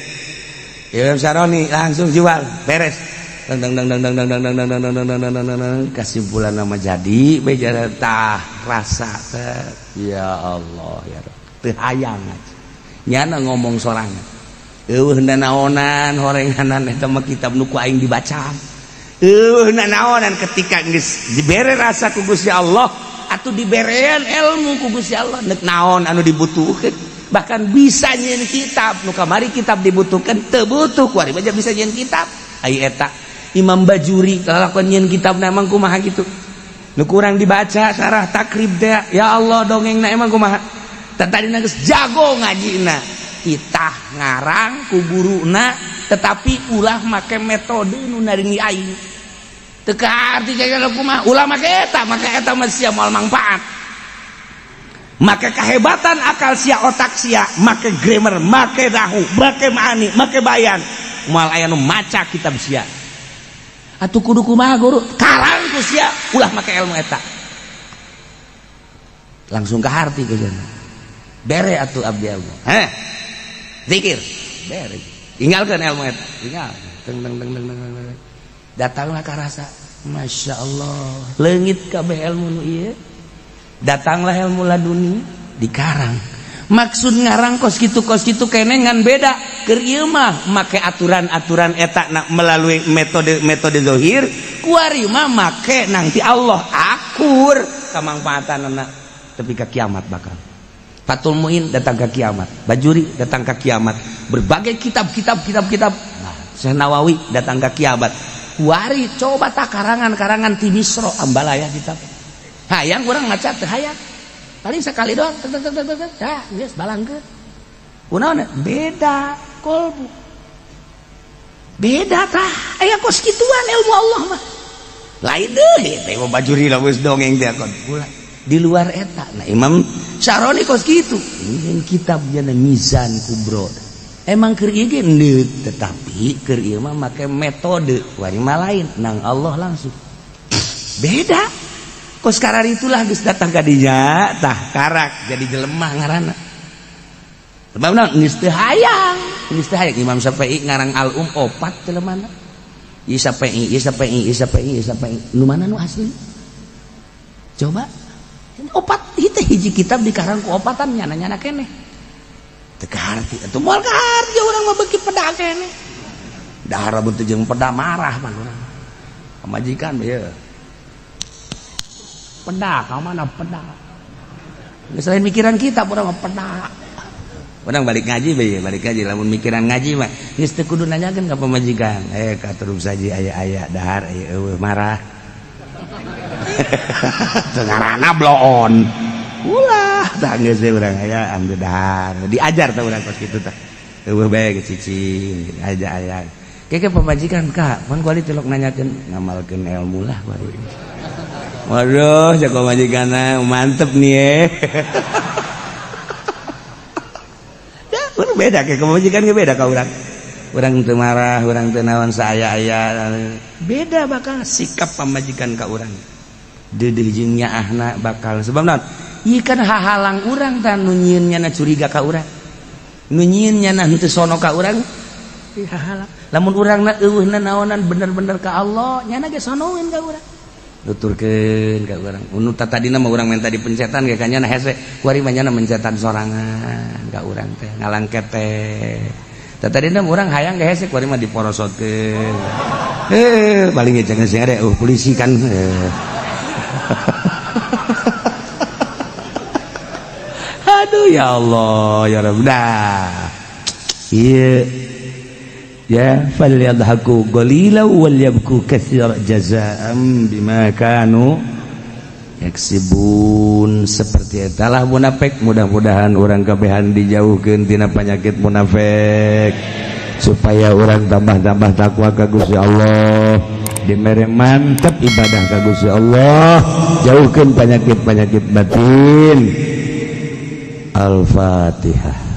Speaker 1: Imam Sya'roni langsung jual, beres. Dang dang dang dang dang dang dang dang dang dang dang dang dang dang kesimpulan nama jadi bejara tah rasa teh ya Allah ya Rabb teu hayang aja. Nyana ngomong sorangan. Eueuh nanaonan horenganan eta mah kitab nu ku aing dibaca. Eueuh nanaonan ketika geus dibere rasa ku Gusti Allah atuh diberean ilmu ku Gusti Allah neuk naon anu dibutuhkeun. Bahkan bisa nyieun kitab nu kamari kitab dibutuhkan teu butuh kuari aja bisa nyieun kitab. Ai eta Imam Bajuri kalakuan nyieun kitab na emang kumaha gitu. Nu kurang dibaca syarah takrib teh ya Allah dongengna emang kumaha. Tadina geus jago ngajina. Titah ngarang ku guruna tetapi ulah make metode nu naringi aing. Teu kaarti kaya kumaha ulah make eta mah sia moal mangpaat. Make kehebatan akal sia otak sia make grammar make nahu make maani make bayan moal aya nu maca kitab sia. Atuh kudu kumaha guru karang ku sia ulah make ilmu eta langsung ke harti ke jana bere atuh abdi ilmu heh zikir bere tinggalkan ilmu eta tinggal teng teng teng teng teng datanglah ka rasa Masya Allah leungit kabeh ilmu nu ieu. Datanglah ilmu laduni dikarang.
Speaker 3: Maksud ngarang kos kitu kene ngan beda. Keur ieu mah make aturan-aturan eta na melalui metode-metode zahir, kuari mah make nang ti Allah akur kamangfaatanana tepi ka kiamat bakal. Fathul Muin datang ke kiamat, Bajuri datang ke kiamat, berbagai kitab-kitab kitab-kitab. Nah, Syekh Nawawi datang ke kiamat. Kuari coba tak karangan-karangan ti Misro ambalaya kitab. Hayang urang maca teu hayang. Paling sekali doang, tek tek tek tek, dah geus balangkeun. Kunaon? Beda kolbu. Beda tah. Aya kos kituan ilmu Allah mah. Lain deui teh Bajuri lah geus dongeng teh kon. Di luar eta. Nah, Imam Syaroni kos kitu. Ini kitabnya Mizan Kubro. Emang keur ieu ge neut, tetapi keur ieu mah make metode wari mah lain nang Allah langsung. Beda. Kos karar itulah geus datang ka dinya tah karak jadi jelema ngaranna. Sebab naon geus teu hayang, geus teu hayang Imam Syafi'i ngarang Al-Um opat jelemana. Ieu Syafi'i, ieu Syafi'i, ieu Syafi'i, ieu Syafi'i. Nu mana nu asli? Coba opat itu hiji kitab dikarang ku opatan nyana-nyana keneh. Teu kaharti atuh moal kaharti urang mah beuki peda keneh. Dahar lamun teu jeung peda marah pan urang. Pamajikan ieu. Peda ka mana peda. Selain mikiran kita urang mah peda. Urang balik ngaji bae, balik ngaji lamun mikiran ngaji mah geus teu kudu nanyakeun ka pamajikan. Eh ka saji aya-aya dahar aya eueuh marah. Teu ngaranna bloon. Ulah tah geus urang aya ambil dahar. Diajar tah urang kos kitu tah. Eueuh bae ge cicing aja aya. Keke pamajikan ka, pan kuali tilok nanyakeun ngamalkeun ilmu lah kuali. Waduh, jago pamajikanna mantep nih eh. Ya, urang beda ke pamajikan ge beda ka urang. Urang teu marah, urang teu naon saaya-aya. Beda bakal sikap pamajikan ka urang. Deudeuh jeung nyaahna bakal sebab naon? Ieu kan hahalang urang tah nu nyieun nyana curiga ka urang. Nu nyieun nyana henteu sono ka urang. Ieu hahalang. Lamun urangna eueuhna naonan bener-bener ka Allah, nyana ge sonoeun ka urang. Nuturkeun ka urang. Nu tadina mah urang minta dipencetan ge ka nyana hese, kuari mah nyana mencetan sorangan ka urang teh, ngalangket teh. Tadina mah urang hayang ge hese, kuari mah diporosotkeun. Paling ge jangan sing ada polisi kan. Aduh ya Allah ya Rabb. Dah. Ieu ya falyadhaku qalila wal yabku katsira jazaa'an bima kanu yaksibun. Seperti etalah munafik. Mudah-mudahan urang kabehan dijauhkeun tina penyakit munafik supaya urang tambah-tambah takwa ka Gusti Allah, dimere mantep ibadah ka Gusti Allah, jauhkeun penyakit-penyakit batin. Al-Fatihah.